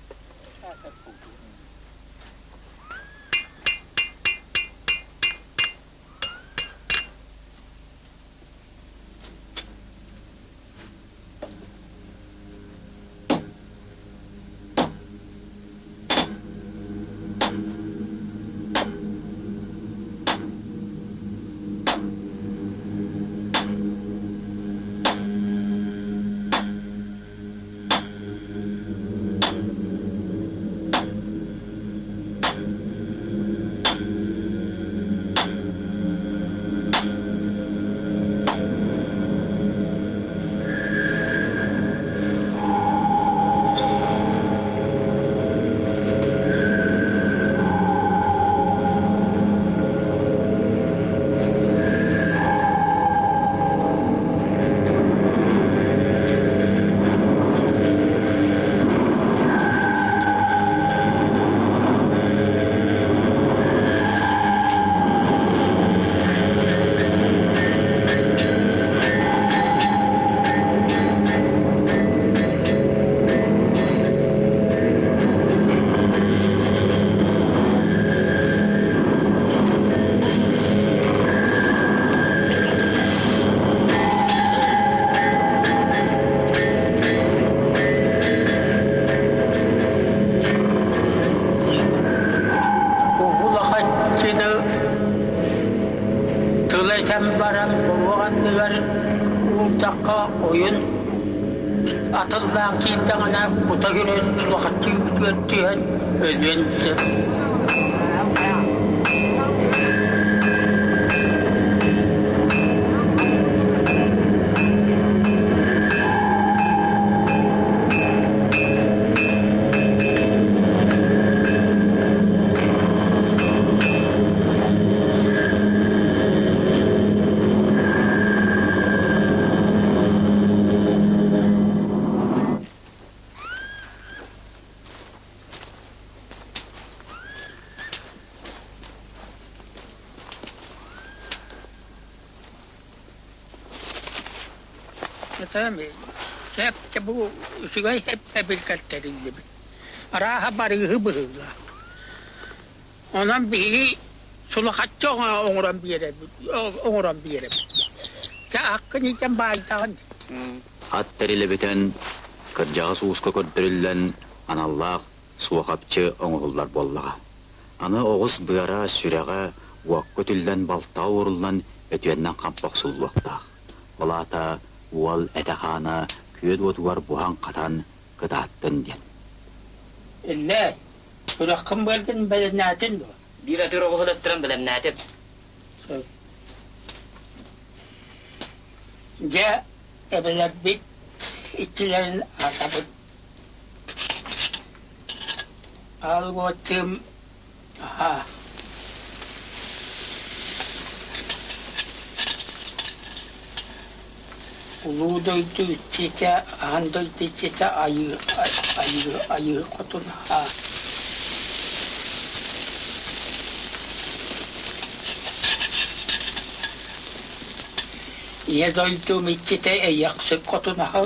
Улахаччыны тыл этэн баран буруо анныгар уурдахха ойун атыллаан киирдэҕинэ кута кирэн улахаччы үүтүгэр түһэн өлүөн сөп. Сөп бу үчүгэй эбилкэлтэриллибит. Арааһа барыыһы быһыылаах. Онон биһиги сулахаччы оҥорон биэрэбит, оҥорон биэрэбит. Чэ, аккын иитэн баайдаҕын. Ат тэрилэ бүтэн, кырдьаҕас ууска көрдөрүллэн аналлаах суохапчы оҥоһуллар буоллаҕа. Аны оҕус быара, сүрэҕэ уокка үтүллэн балтаҕа ууруллан. өтүөннэн хампа охсуллуохтаах. Ол аата уол этэ-хаана күөл уотугар буһан-хатан кытааттын диэн. Иллээ, күрэххин быаргын бэлэмнээтин дуо? Биир атыыр оҕуһун өттүрэн бэлэмнээтим. Сөп. Дьэ, эбэлэрбит иччилэрин аатабыт. Алготым аха. Улуу дойду иччитэ, аан дойду иччитэ айыы, айыы, айыы хотун аха. Ийэ дойдум иччитэ эйэхсик хотун аха.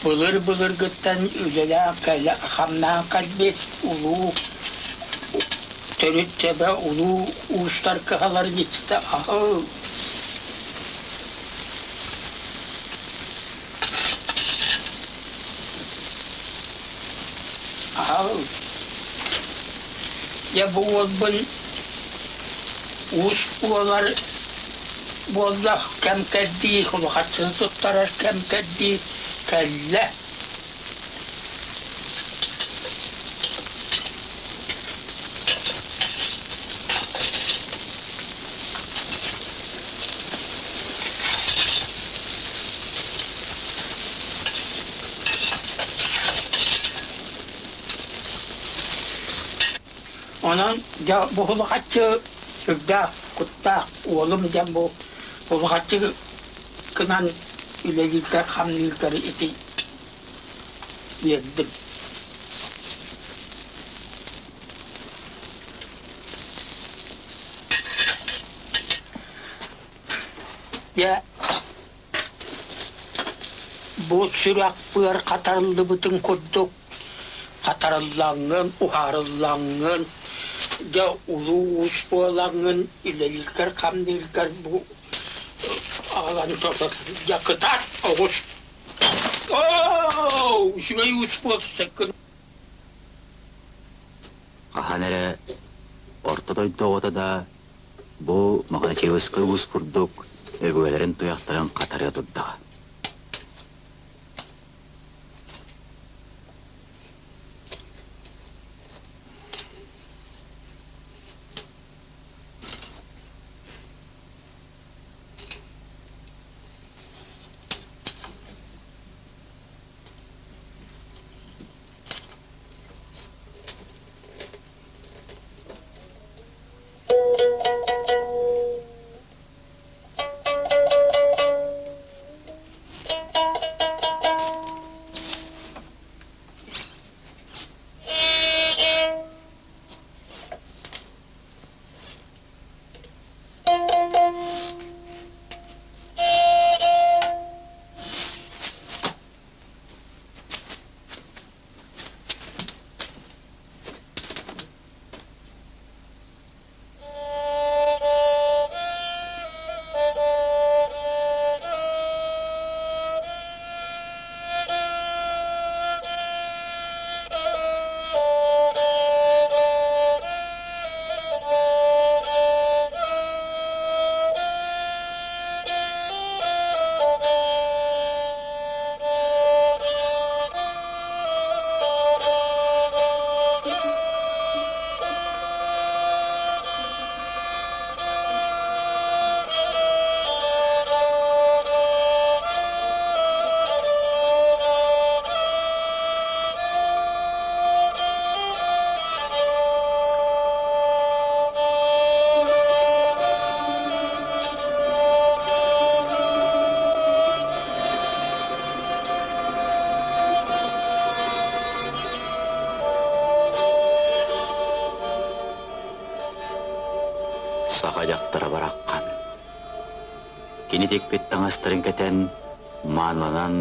Былыр-былыргыттан үлэлээх кэлэ хамнаан кэлбит улуу төрүт төбө улуу уустар кыһаларын иччитэ аһыл. Аһыл. Дьэ бу уолбун уус буолар буолла кэм кэрдии улахаччыны туттарар кэм кэрдии кэллэ. Онон дьэ бу улахаччы сүрдээх куттаах уолум дьэн бу улахаччы гынан үлэлииргэр-хамныыргар ити үөрдүм. Дьэ Бу сүрэх быар хатарыллыбытын курдук хатарыллаҥҥын, уһаарыллаҥҥын, дьэ улуу уус буолаҥҥын үлэлииргэр-хамныыргар бу аҕалан дьэ кытаат оҕус оо үчүгэй уус буолсуккун Хаһан эрэ орто дойду оҕото да Бу Мохначевскай уус курдук өбүгэлэрин туйахтарын хатарыа турдаҕа. Саха дьахтара бараххан. Кини тикпит таҥастарын кэтэн, мааныланан,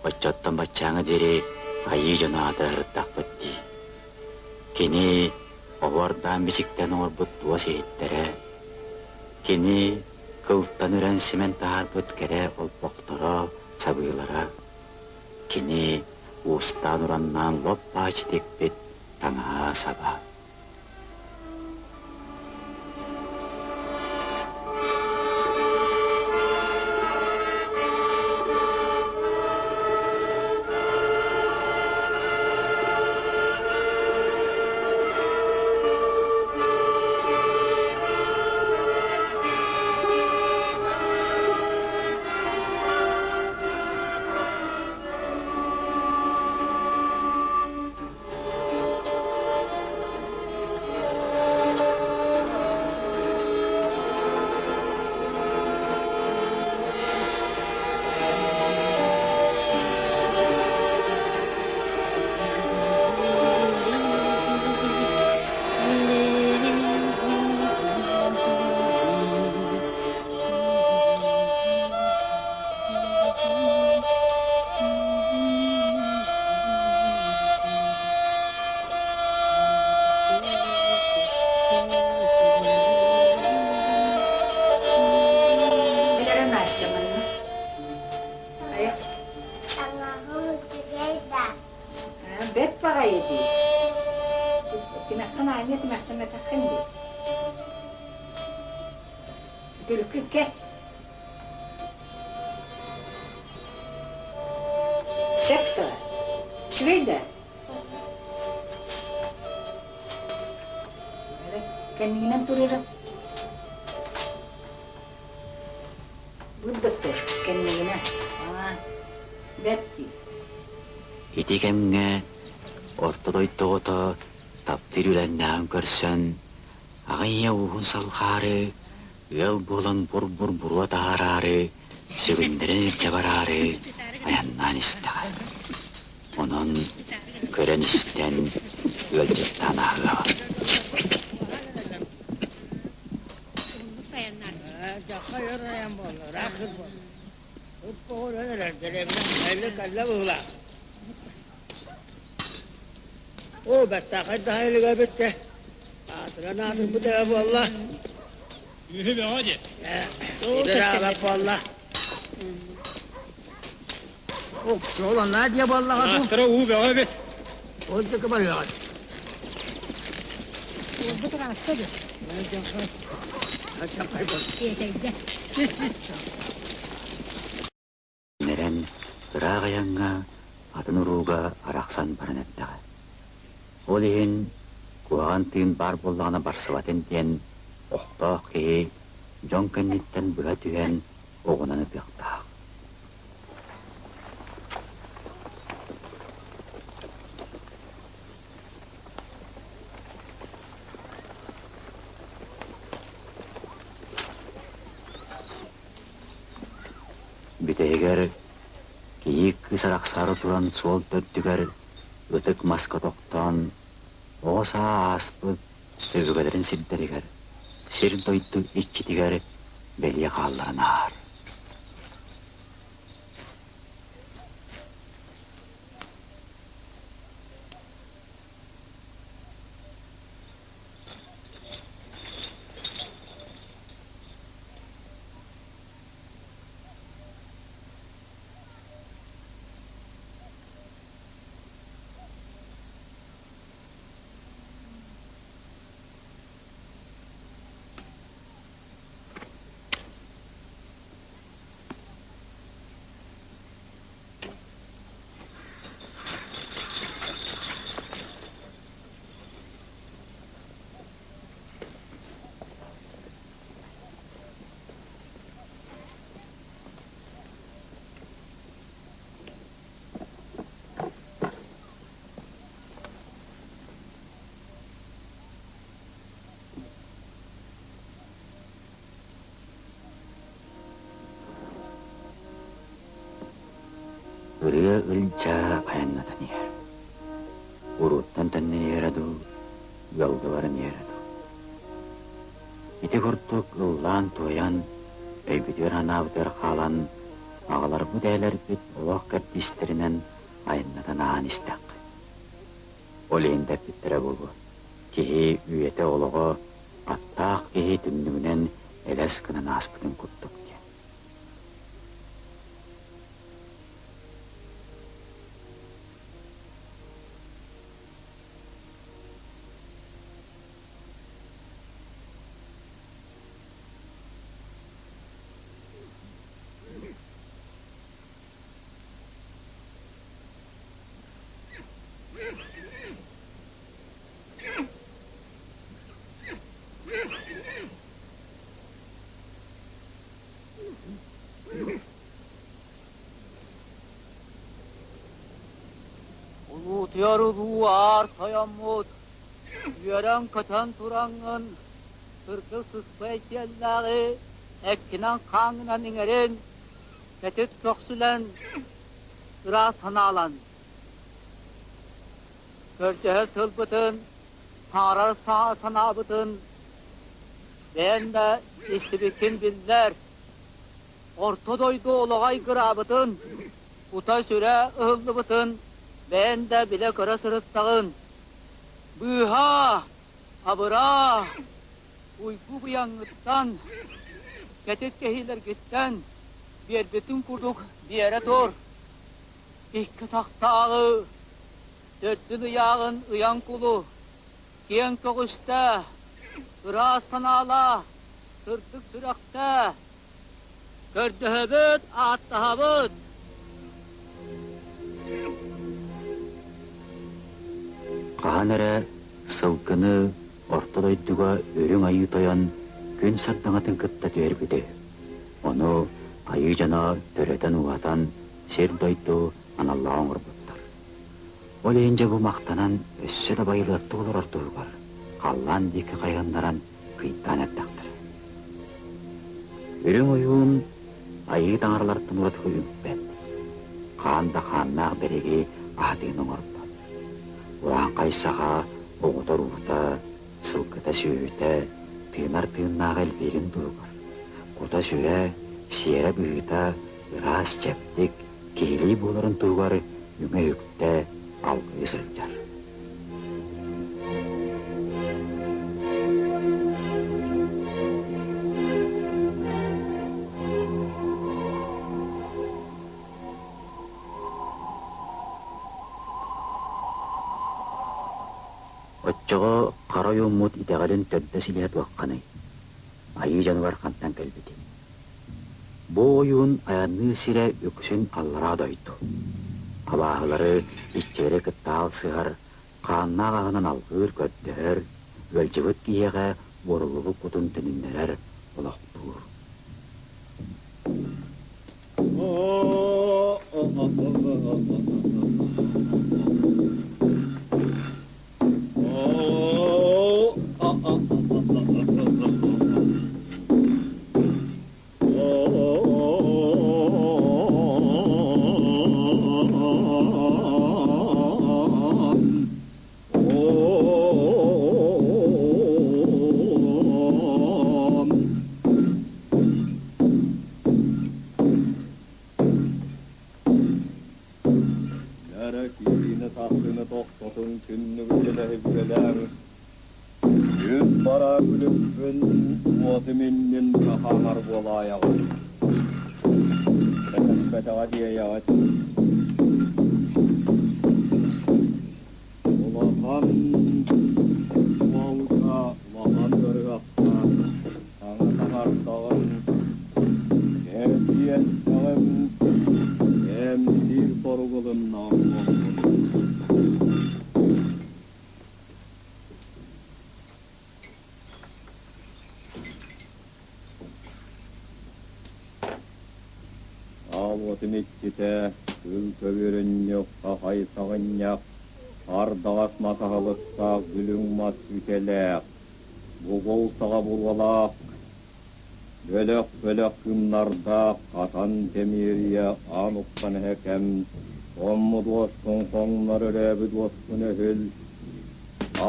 оччоттон баччааҥҥа диэри айыы дьоно аатырдахпыт дии. Кини оһуордаан бичиктэн оҥорбут туос иһиттэрэ, кини кылтан үрэн симэн таһаарбыт кэрэ олбохторо, сабыылара, кини уустаан-ураннаан лоп-бааччы тикпит таҥаһа-саба. баҕайы дии. Тимэххин аанньа тимэхтэммэтэххин дии. Үтүлүккүн кэ. Сөп дуо? Үчүгэй да? Кэннигинэн турара. Бырдыктыр кэннигинэ. Аа, бэрт дии. Ити кэмҥэ орто дойду оҕото таптыыр үлэннээҕин көрсөн, аҕа ийэ ууһун салҕаары, ыал буолан бур-бур буруо таһаараары, сүгүннэрин илдьэ бараары айаннаан истэҕэ. Онон көрөн-истэн ыалдьыттаан ааһыаҕа. Оо, бэттээхэй да аһылыга эбит ээ. Аатыран аатырбыт эбэ буолла. Үһү бөҕө дии. Сибир аҕалар буолла. Ол анаа диэ буоллаҕа дуу. Ааттара уу бөҕө эбит. Ол диэки барыаҕыт. Уолбут ыраатта дии. Тиэтэйдэ. Нэрэн ыраах айаҥҥа атын урууга арахсан баран эрдэҕэ. Ол иһин куһаҕан тыын баар буоллаҕына барсыбатын диэн охтоох киһи дьон кэнниттэн быһа түһэн оҕунан ытыахтаах. Бүтэһигэр кийиит кыыс арахсаары туран суол төрдүгэр ытык маска тохтоон, оҕо саа ааспыт өбүгэлэрин сирдэригэр, сир-дойду иччитигэр бэлиэ хаалларан ааһар. Ырыа Ылдьаа айаннатан иһэр. Урууттан төннөн иһэрэ дуу, ыалга баран иһэрэ дуу. Ити курдук ыллаан-туойан, өйбүтүгэр-санаабытыгар хаалан, аҕаларбыт эһэлэрбит олох кэрдиистэринэн айаннатан ааһан истэххэ. Ол иһин да эппиттэрэ буолуо, киһи үйэтэ-олоҕо аттаах киһи түннүгүнэн элэс гынан ааспытын курдук диэн. Улуутуйар улуу аар тойоммут, үөрэн-көтөн тураҥҥын, сырдык сыспай сиэллээҕи эккинэн-хааҥҥынан иҥэрин, кэтит көхсүлэн, ыраас санаалан. Көрдөһөр тылбытын, саҥарар санаабытын бэйэҥ да истибиккин биллэр. Орто дойду олоҕо айгыраабытын, кута-сүрэ ыһыллыбытын бэйэҥ да билэ-көрө сырыттаҕын. Быыһаа, абыраа, уйгу быйаҥҥыттан, кэтит кэһиилэргиттэн биэрбитин курдук биэрэ тур. Икки тахтааҕы. Төрдүн ыйааҕын ыйан кулу, киэҥ көҕүстээ, ыраас санаалаа, сырдык сүрэхтээ, көрдөһөбүт, ааттаһабыт. Хаһан эрэ сылгыны орто дойдуга Үрүҥ Айыы Тойон күн сардаҥатын кытта түһэрбитэ. Ону айыы дьоно төрөтөн-ууһатан сир-дойду аналлаах оҥорбуттар. Ол иһин дьэ бу махтанан өссө да байылыаттык олорор туһугар халлаан диэки хайыһыннаран кыйтаан эрдэхтэрэ. Үрүҥ ойуун айыы таҥаралартан ураты үҥпэт, хаан да хааннаах бэриги аһатыыны оҥорбот. Урааҥхай саха оҕото-уруута, сылгыта-сүөһүтэ, тыынар тыыннаах элбиирин туһугар, кута-сүрэ, сиэрэ-быһыыта ыраас чэбдик, киһилии буоларын туһугар үҥэ-үктэ алгыы сылдьар. Оччоҕо хара ойууммут итэҕэлин төрдө силиһэ туохханый? Айыы дьонугар хантан кэлбитий? Бу ойуун айанныыр сирэ үксүн аллараа дойду. Абааһылары, иччилэри кытта аалсыһар, хааннаах аһынан алгыыр, көрдөһөр, ыалдьыбыт киһиэхэ уоруллубут кутун төнүннэрэр, олохтуур. Дьара киһини тахсыны тохтотун түннүгү тэлэһиггэлээн, Күн бара күлүкпүн уотум иннин хаһаанар буолаайаҕын. Кэтэспэтэҕэ диэйэҕит. Улахан уолга улахан ыарыһахха Аҥа таһаардаҕым, кэрдиэттэҕим, эмтиир боругулуннаах буоллун. Аал уотум иччитэ, күл көбүөрүнньүк, хахай саҕынньах, ардаҕас мас аһылыктаах бүлүҥ мас үтэлээх, Бугул саҕа буруолаах, бөлөх-бөлөх кыымнардаах хатан тэмиэрийэ аан уххан эһэкэм, хоммут уоскун хоҥнор өрөөбүт уоскун өһүл,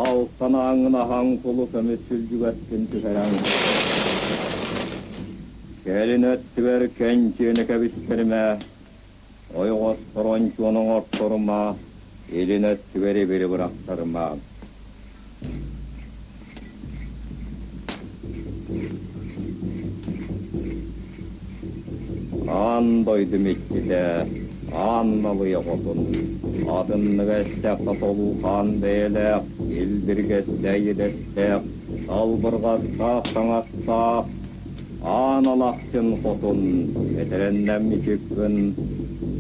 алтан ааҥҥын аһаҥ кулу көмүс сүлдьүгэскин түһэрэн, кэлин өттүгэр кэнчиэни кэбистэримэ, ойоҕоспор ончуон оҥорторума, илин өттүгэр ибири бырахтарыма. Аан дойдум иччитэ, аан налыйа хотун, атынныга эстэххэ толуу хаан бэйэлээх, илбиргэстээх идэстээх, салбырҕастаах таҥастаах, Аан Алахчын хотун, этэрэннэм мичиккин,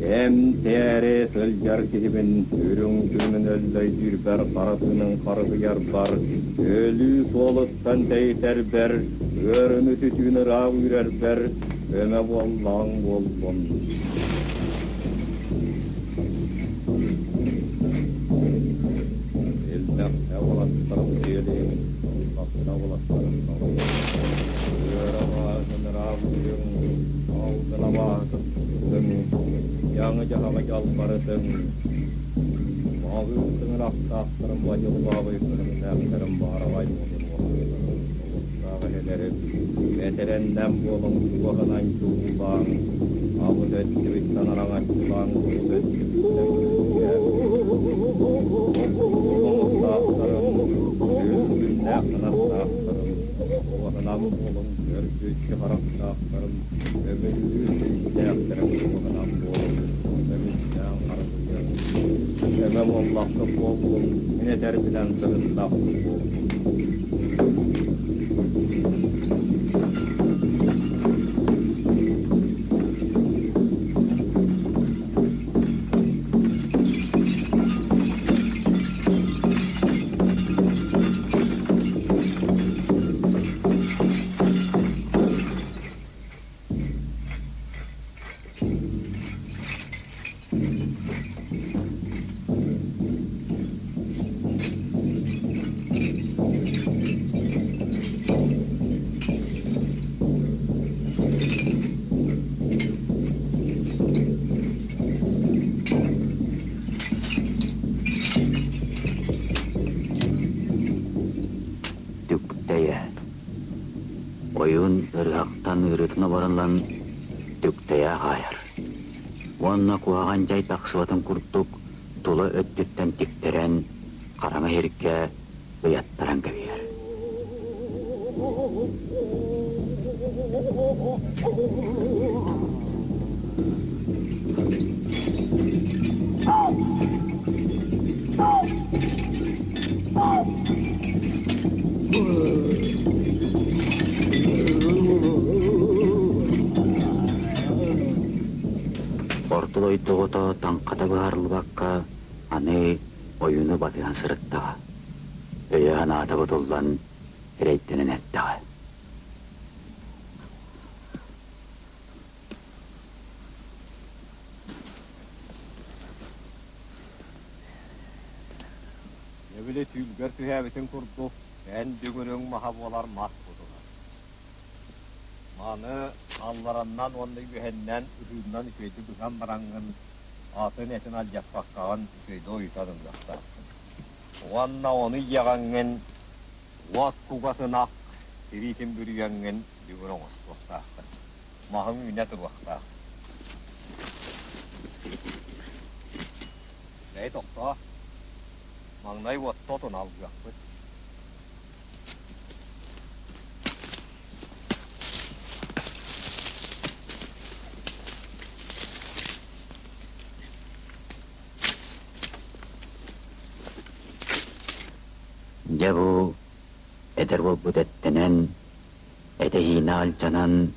эмтээри сылдьар киһибин үрүҥ күҥүн өллөйдүүрбэр хара тыынын харыһыйарбар, өлүү суолуттан тэйитэрбэр, ыарыыны сүтүүнү ыраах үүрэрбэр көмө буоллаҕыҥ буоллун. Элбэхтэ уолаттарым дьиэлиэҥ, ылбакка уолаттарым налыйыҥ. Ыараҕаһын ыраабыйыҥ, алгын абааһытын туттуҥ, дьаҥы-дьаһаҕы дьалбарытыҥ. Маҕыы тыҥырахтаахтарым бадьыллаабай көрүҥнээхтэрим баараҕай модун уолаттарым, олуктаах эһэлэрим, бэтэрэннэм буолуҥ туоһунан чуулаан, абыс өттүбүттэн араҥаччылаан кулут өттүбүттэн көмүскээн, оҥустаахтарым, күлгүннээх кынаттаахтарым, туоһунан буолуҥ көрбүччү харахтаахтарым, көмүллүү силистээхтэрим туоһунан буолуҥ, көмүстээн харыһыйыҥ. Көмө буоллаххыт буоллун, мин этэрбинэн сырыттахпыт буоллун. Түктэйэ Ойуун ырыһахтан ыарыытын оборон түктэйэ хаайар Уонна куһаҕан дьай тахсыбатын курдук тула өттүттэн тиктэрэн, хараҥа иһиргэ ыйаттаран кэбиһэр. Орто дойду оҕото таҥхата быһаарыллыбакка аны ойууну батыһан сырыттаҕа, өйө-санаата бутуллан эрэйдэнэн эрдэҕэ. Дьэ били түүлгэр түһээбитин курдук, эн дүҥүрүҥ маһа буолар мас бутунар. Маны аллараннан уонна үөһэннэн ыһыыннан үчүгэйдик быһан бараҥҥын, атын этин алдьаппаккаҕын үчүгэйдик ойутан ылыахтааххын. Уонна ону иэҕэҥҥин уот кугас ынах тириитин бүрүйэҥҥин дүҥүр оҥостуохтааххын. Маһыҥ үүнэ туруохтаах. Бэйи тохтоо. Маҥнай уотта отун алгыахпыт. Дьэ бу эдэр буолбут эттэнэн, этэһиинэ алдьанан,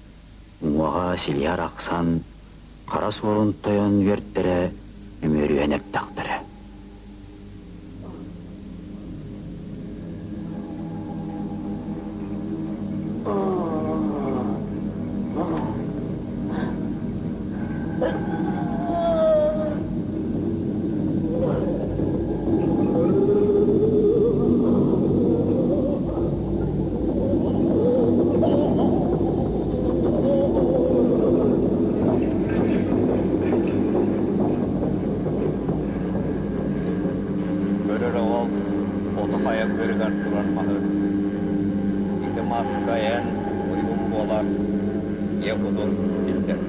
уҥуоҕа силиһэ арахсан, хара суорун тойон үөртэрэ үмүөрүһэн эрдэхтэрэ. Көрөр оҕол оту хайа быарыгар турар маһы ити маска эн ойуун буолар ийэ кутун киллэрдэр.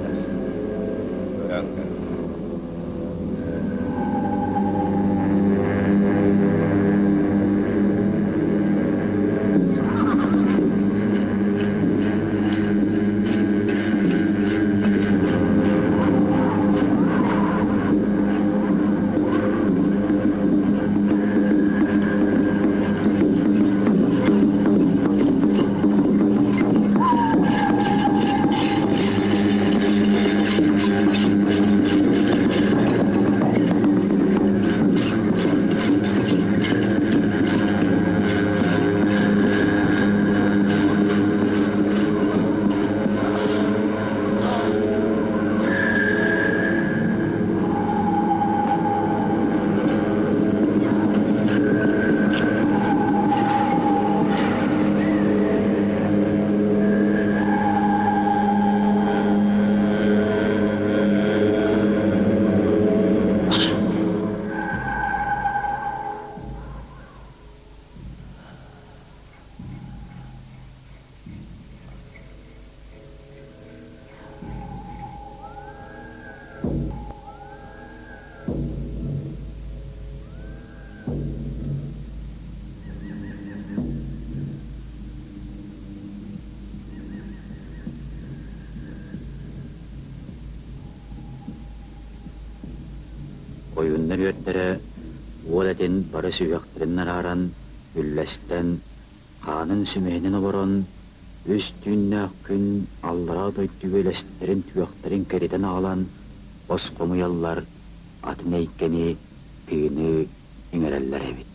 Көрөн кэбис. Ойууннар үөрдэрэ Уол этин бары сүһүөхтэрин арааран, үллэстэн, хаанын сүмэһинин олорон, үс түүннээх күн аллараа дойдуга үлэстэрин түгэхтэрин кэритэн аҕалан, босхомуйаллар, атын эйгэни, тыыны иҥэрэллэр эбит.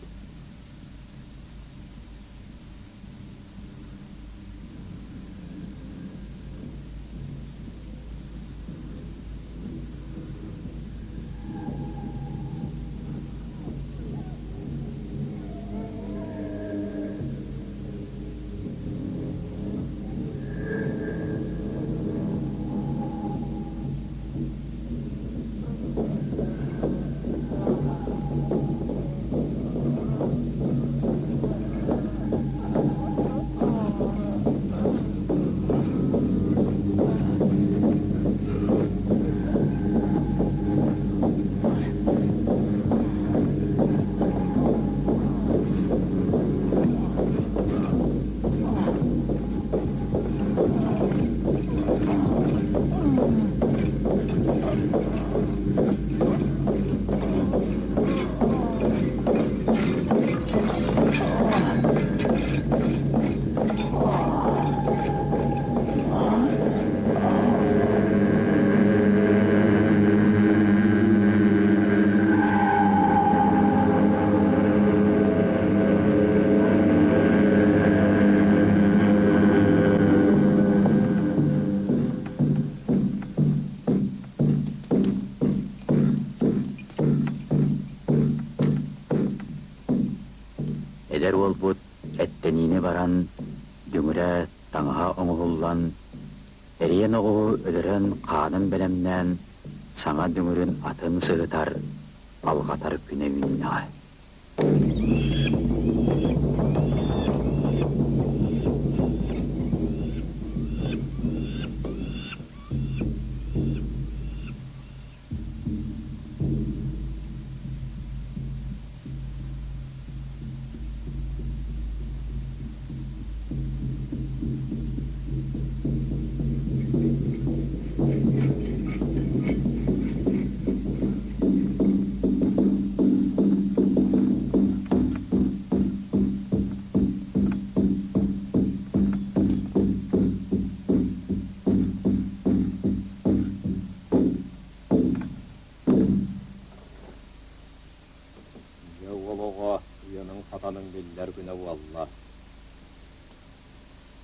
Эдэр уолбут эттэниини баран, дүҥүрэ таҥаһа оҥоһуллан, эриэн оҕуһу өлөрөн хаанын бэлэмнээн, саҥа дүҥүрүн атын сыһытар, алҕатар күнэ үүннэҕэ. Дьэ уол оҕо уйаныҥ-хатаныҥ биллэр күнэ буолла.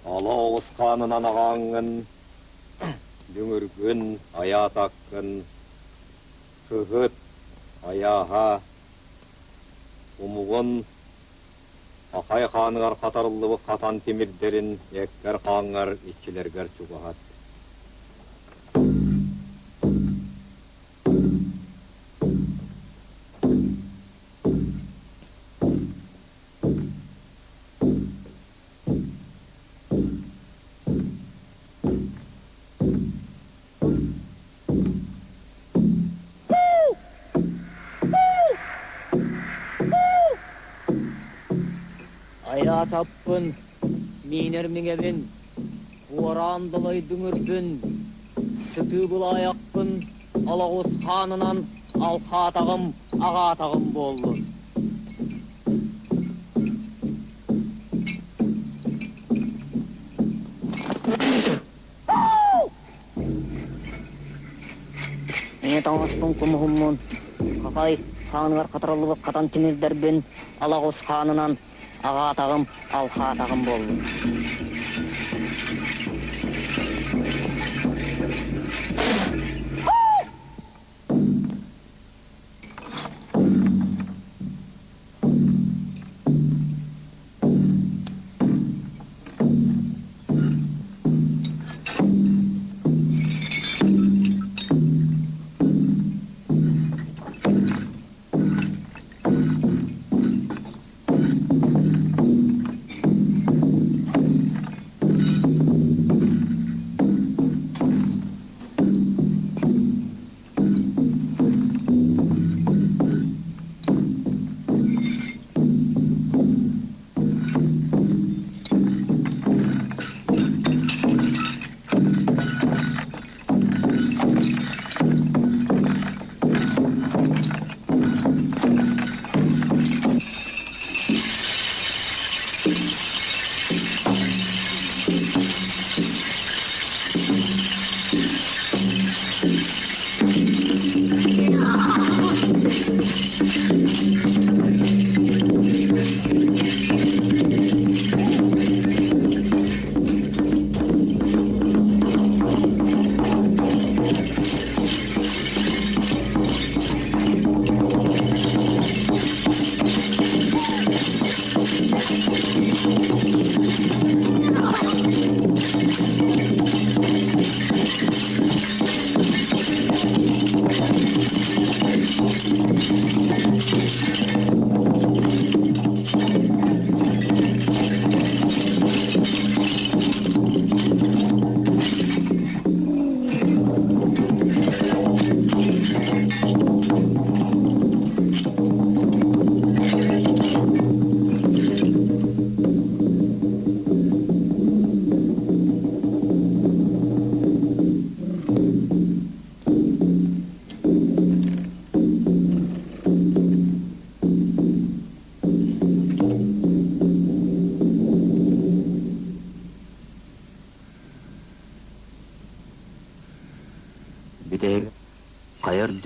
Ала оҕус хаанынан аҕааҥҥын, дүҥүргүн, айаатаккын, сыһыт, айааһа, умугун, хахай хааныгар хатарыллыбыт хатан тимирдэрин эккэр-хааҥҥар иччилэргэр чугаһат. Айаатаппын, миинэр миҥэбин, куораан далай дүҥүрбүн, сытыы былаайахпын олоҕус хаанынан алхаатаҕым, аҕаатаҕым буоллун. Ийэ таҥаспын кумуһуммун, хахай хааныгар хатарыллыбыт хатан тимирдэрбин алаҕус хаанынан аҕаатаҕым, алхаатаҕым буоллун.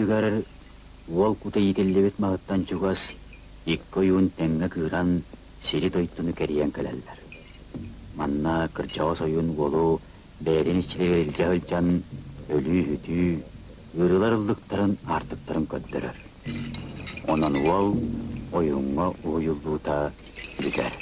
бүтүүтүгэр уол кута иитиллибит маһыттан чугас икки ойуун тэҥҥэ кыыран сири-дойдуну кэрийэн кэлэллэр. Манна кырдьаҕас ойуун уолу бэйэтин иччилэригэр илдьэ сылдьан өлүү-сүтүү, ыарыылар ыллыктарын, аартыктарын көрдөрөр. Онон уол ойууҥҥа уһуйуллуута бүтэр.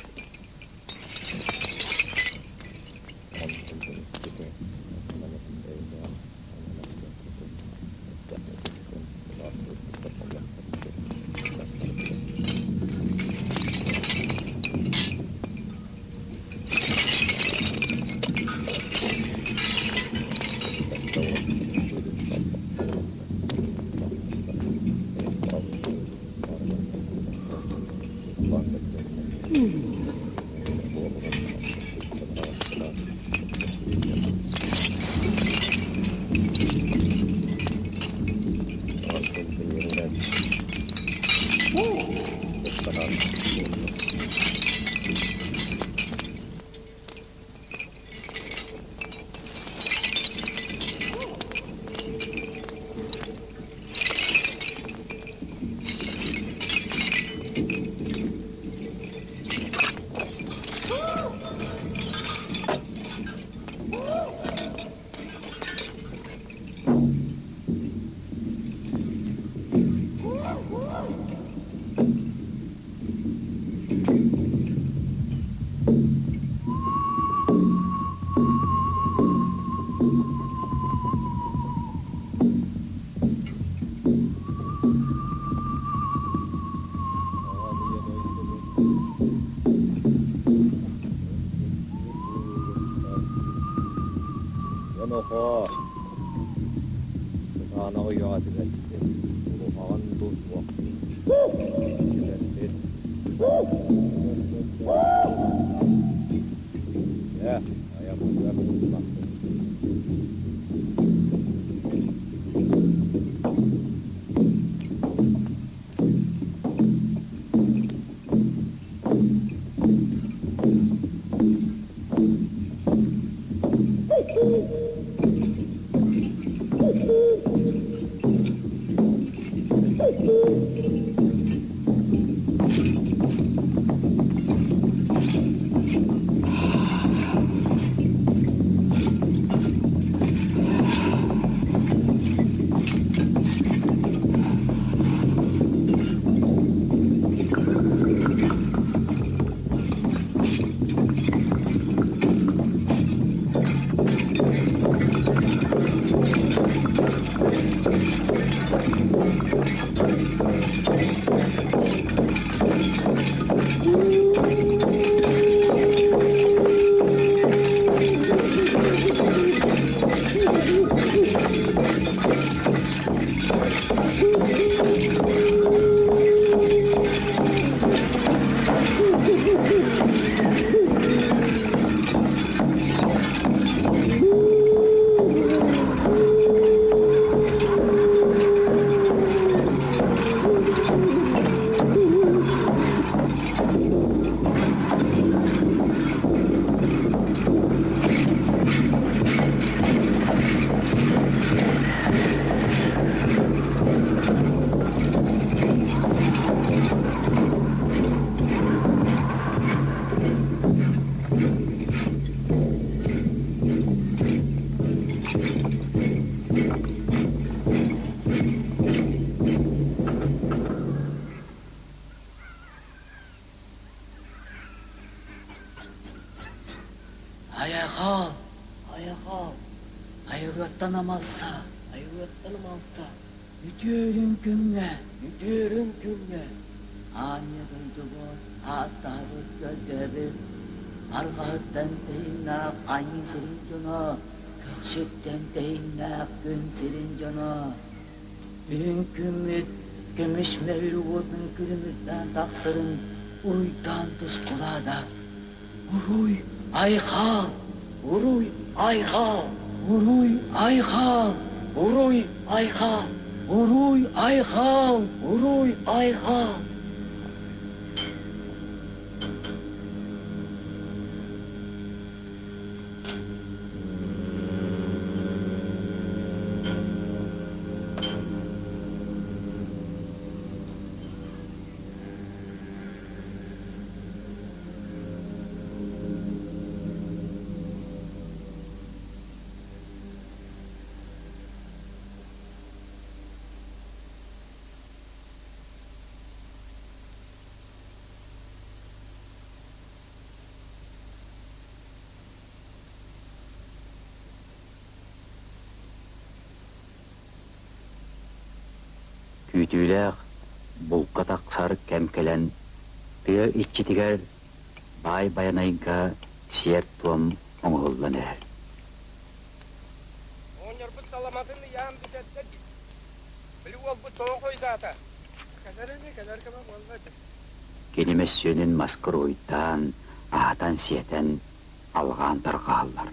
Дьон Кытаанах үйэҕэ түбэспит, куһаҕан дуу суох түбэспит. Дьэ, айаммытыгар туруннахпыт. Айахал, айахал, айылыаттан амалса, айылыаттан амалса, үтүөрүн күҥҥэ, үтүөрүн күҥҥэ, аанньа дойдубут, ааттаабыт көрдөбүт, арҕаһыттан тэһииннээх айыы сирин дьоно, көхсүттэн тэһииннээх күн сирин дьоно, Үрүҥ күммүт көмүс мөһүр уотун күлүмүрдээн тахсарын уруйдаан тускулаата. Уруй айхал! Уруй айхал! Уруй айхал! Уруй айхал! Уруй айхал! Уруй айхал! Күүтүүлээх булка тахсар кэм кэлэн, тыа иччитигэр Баай Байанайга сиэр-туом оҥоһуллан эрэр. Оҕонньорбут саламатын ыйаан бүтэрдэ дии. Били уолбут тоҕо хойутаата? Кэлэр ини, кэлэр кэмэ буолла ити. Кини мөссүөнүн маска уруһуйдаан, аһатан-сиэтэн, алҕаан тарҕаһаллар.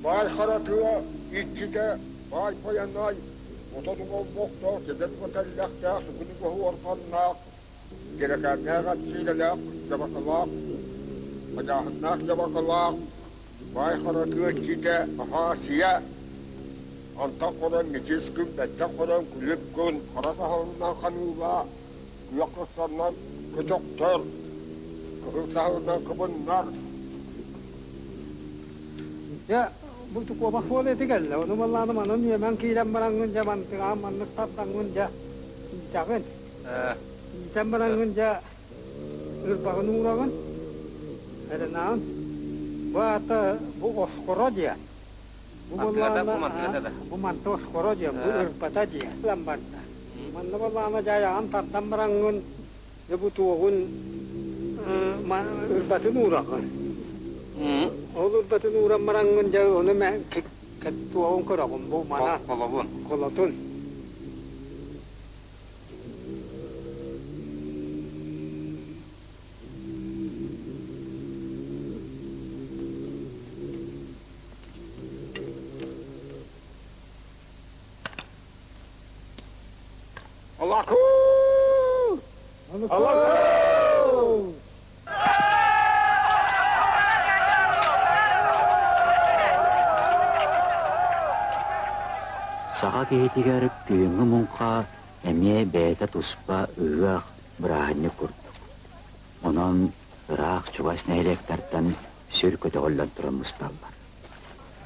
Баай хара тыа иччитэ баай Байанай отон олбохтоох эдэр тэллэхтээх сугун уорганнаах Дьэрэкээннээх ат сиидэлээх дьабакалаах, хадьааһыннаах дьабакалаах, баай хара тыа иччитэ Аһаасыйа, антах хорон мичис күн, бэттэх хорон күлүк күн, хара саһылынан ханыылаа, күөх кырсаннан көтөхтөр, кыһыл саһылынан кыбыннар. Дьэ, бу куобах буола ити кэллэ. Ону баллааны манан үөмэн киирэн бараҥҥын дьэ мантыгаан маннык тардаҥҥын дьэ иитэҕин. Иитэн бараҥҥын дьэ ырбаҕын уураҕын, эрэнаҕын. Бу аата бу оскоро диэн. Бу буоллаҕына бу манта оскоро диэн, бу ырбата диэн. Ылан барда. Манна буоллаҕына дьайаҕын тардан бараҥҥын дьэ бу туоҕун ырбатын уураҕын. Ол ырбатын ууран бараҥҥын дьэ ону туоҕун көрөҕүн бу мана Холобун. Холотун. Алакуу! Алакуу! Саха киһитигэр күһүҥҥү муҥха эмиэ бэйэтэ туспа ыһыах, бырааһынньык курдук. Онон ыраах-чугас нэһилиэктэртэн сүр көтөҕүллэн туран мусталлар.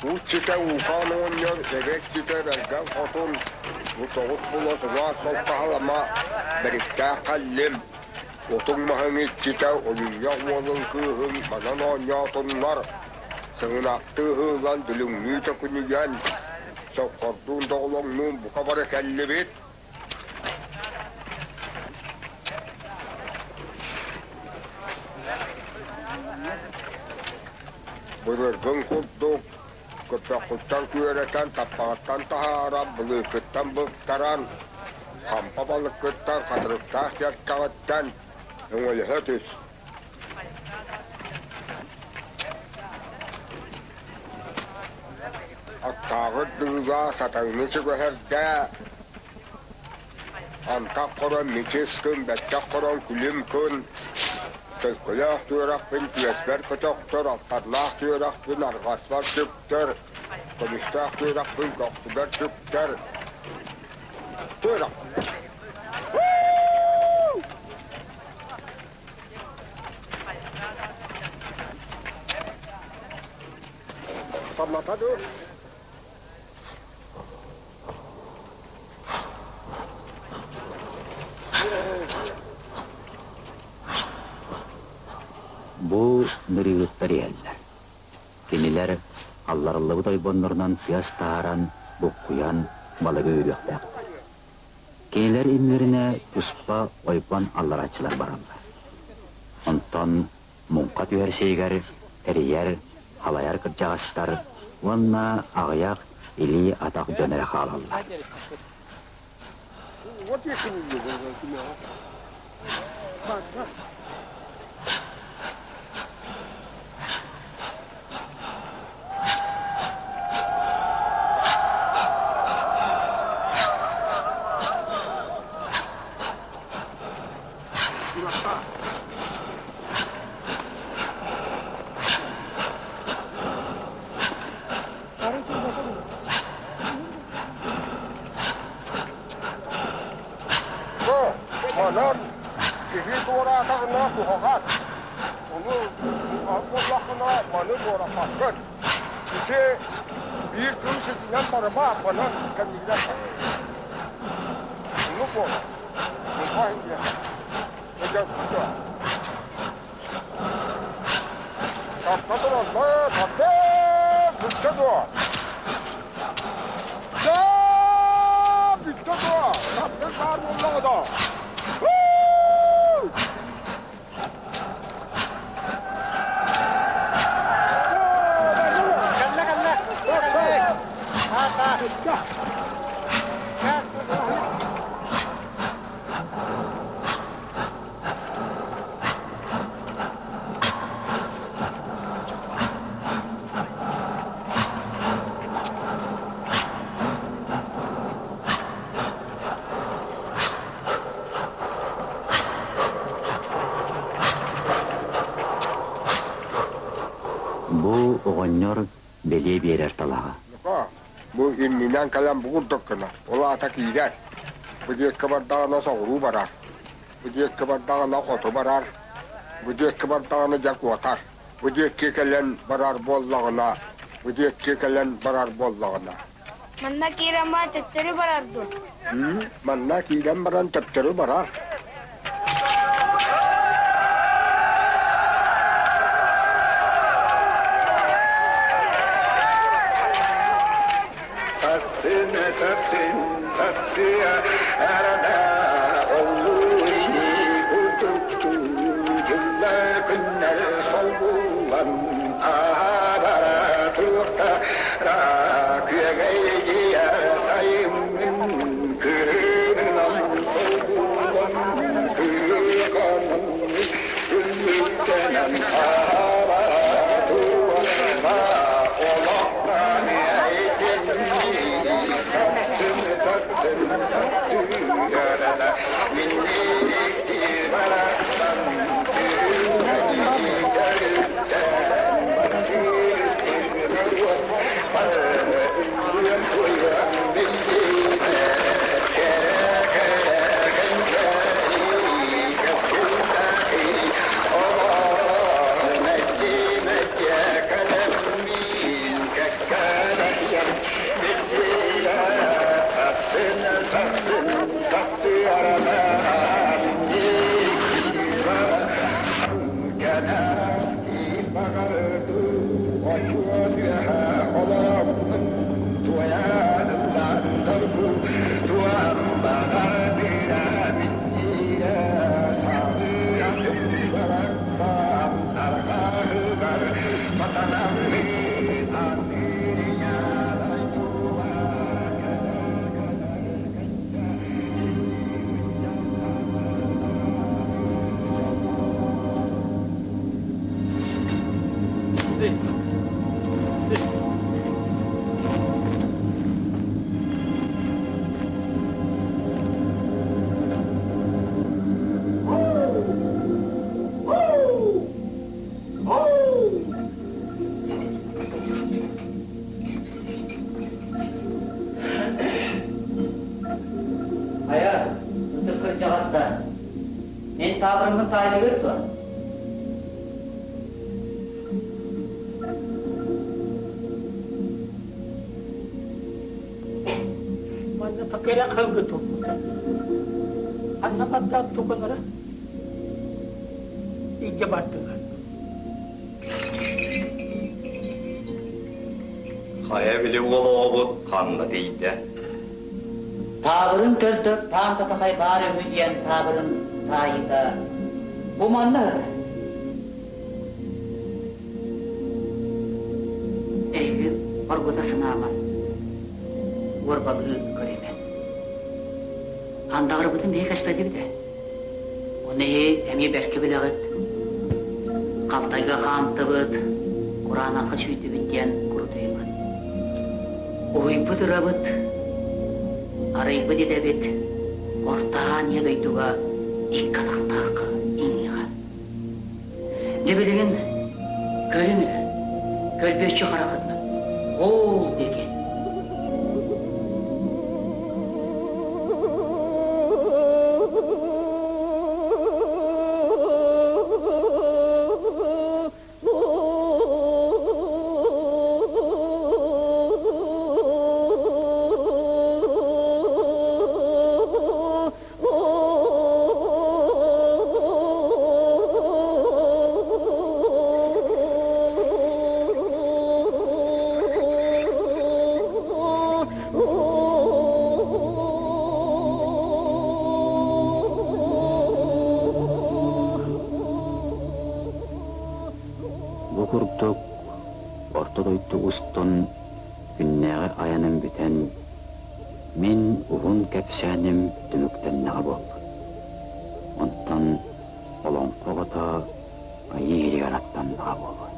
Ууччута Уукаан оҕонньор, эбэччитэ Бэргэн Хотун, бу тоҕус була сылаас солкаһалама, бэриктээх хәллим, отуҥ маһыҥ иччитэ Ойунньах уолун кыыһын манан оонньоотуннар, сыҥынахтыы ыһыылан дүлүҥнүү төкүнүйэн, соххордуун доҕолоҥнуун бука бары кэллибит. Былыргын курдук көппөххүттэн күөрэтэн, таппаҕыттан таһааран, былыыккыттан быктаран, хампа балыккыттан, хатырыктаах дьаркаҕыттан өҥөлөһө түс. Аттааҕыт дыыла сатаҥны сүгэһэрдээ, антах хорон мичис күн, бэттэх хорон күлүм күн, төлкөлөөх түөрэхпин түөспэр көтөхтөр, алтаннаах түөрэхпин арҕаспар сүктэр, көмүстээх түөрэхпин көхсүбэр сүктэр. Түөрэх! Самната дуу? Бу нырыыһыттар иһэллэр. Кинилэр алларыллыбыт ойбоннорунан тыас таһааран, буккуйан балыгы үүрүөхтээхтэр. Кинилэр иннилэринэ туспа ойбон алларааччылар бараллар. Онтон муҥха түһэр сиригэр тэрийэр, халайар кырдьаҕастар уонна аҕыйах илии-атах дьон эрэ хаалаллар. Манан киһи туораатаҕына куһаҕан. Ону куһаҕан буоллаххына маны туораппаккын. Ити биир кыыс итинэн барыма, манан кэннигинэн бар. Ону буолар. Ньукуһа иһиэхэ. Өйдөөтүҥ дуо? Тарта тураллар, тарда! Бүттэ дуо? Даа! Бүттэ дуо? Тардыр баар буоллаҕа доо? Кэллэ, кэллэ! Бу оҕонньор бэлиэ биэрэр талаҕа. Бу иннинэн кэлэн бу курдук гынар. Ол аата киирэр. Бу диэкки бардаҕына соҕуруу барар. Бу диэкки бардаҕына хоту барар. Бу диэкки бардаҕына дьэ куотар. Бу диэкки кэлэн барар буоллаҕына, бу диэкки кэлэн барар буоллаҕына. Манна киирэн баран төттөрү барар дуо? Манна киирэн баран төптөрү барар. Таттын таттын таттыа арада оллуйни курдуктуу дьылла күннэр солбуллан аһабара туруохтара күөгэйдиэ сайыммын кыһынынан солбуллан кыыканан үллүктэнэн аһабара туруохтара олохтон Хайа, ытык кырдьаҕастар, мин таабырыммын таайдыгыт дуо? Манна кэрэ халгы турбута. Анна баттаан туканара илдьэ бардылар. Хайа били уол оҕобут ханна тиийдэ? Таабырын төрдө таам татахай баар үһү диэн таабырын таайыыта бу манна ыһар. Эһиги оргута санааман, уорбалыы көрүмэн. Андаҕарбытын биһи кэспэтибит ээ. Ону эһи эмиэ бэркэ билэҕит. Халтайга хаамтыбыт, кураанахха сүүрдүбүт диэн курутуйуман. Уһуйбут ырабыт, арыйбыт идэбит Орто Аанньа дойдуга икки атахтаахха иҥиэҕэ. Дьэ билигин көрүҥ эрэ, көрбүөччү харахытынан, ол диэки. курдук орто дойду устун күннээҕи айаным бүтэн, мин уһун кэпсээним түмүктэннэҕэ буолбут. Онтон олоҥхо оҕото айыы иһигэр аттаннаҕа буолуо.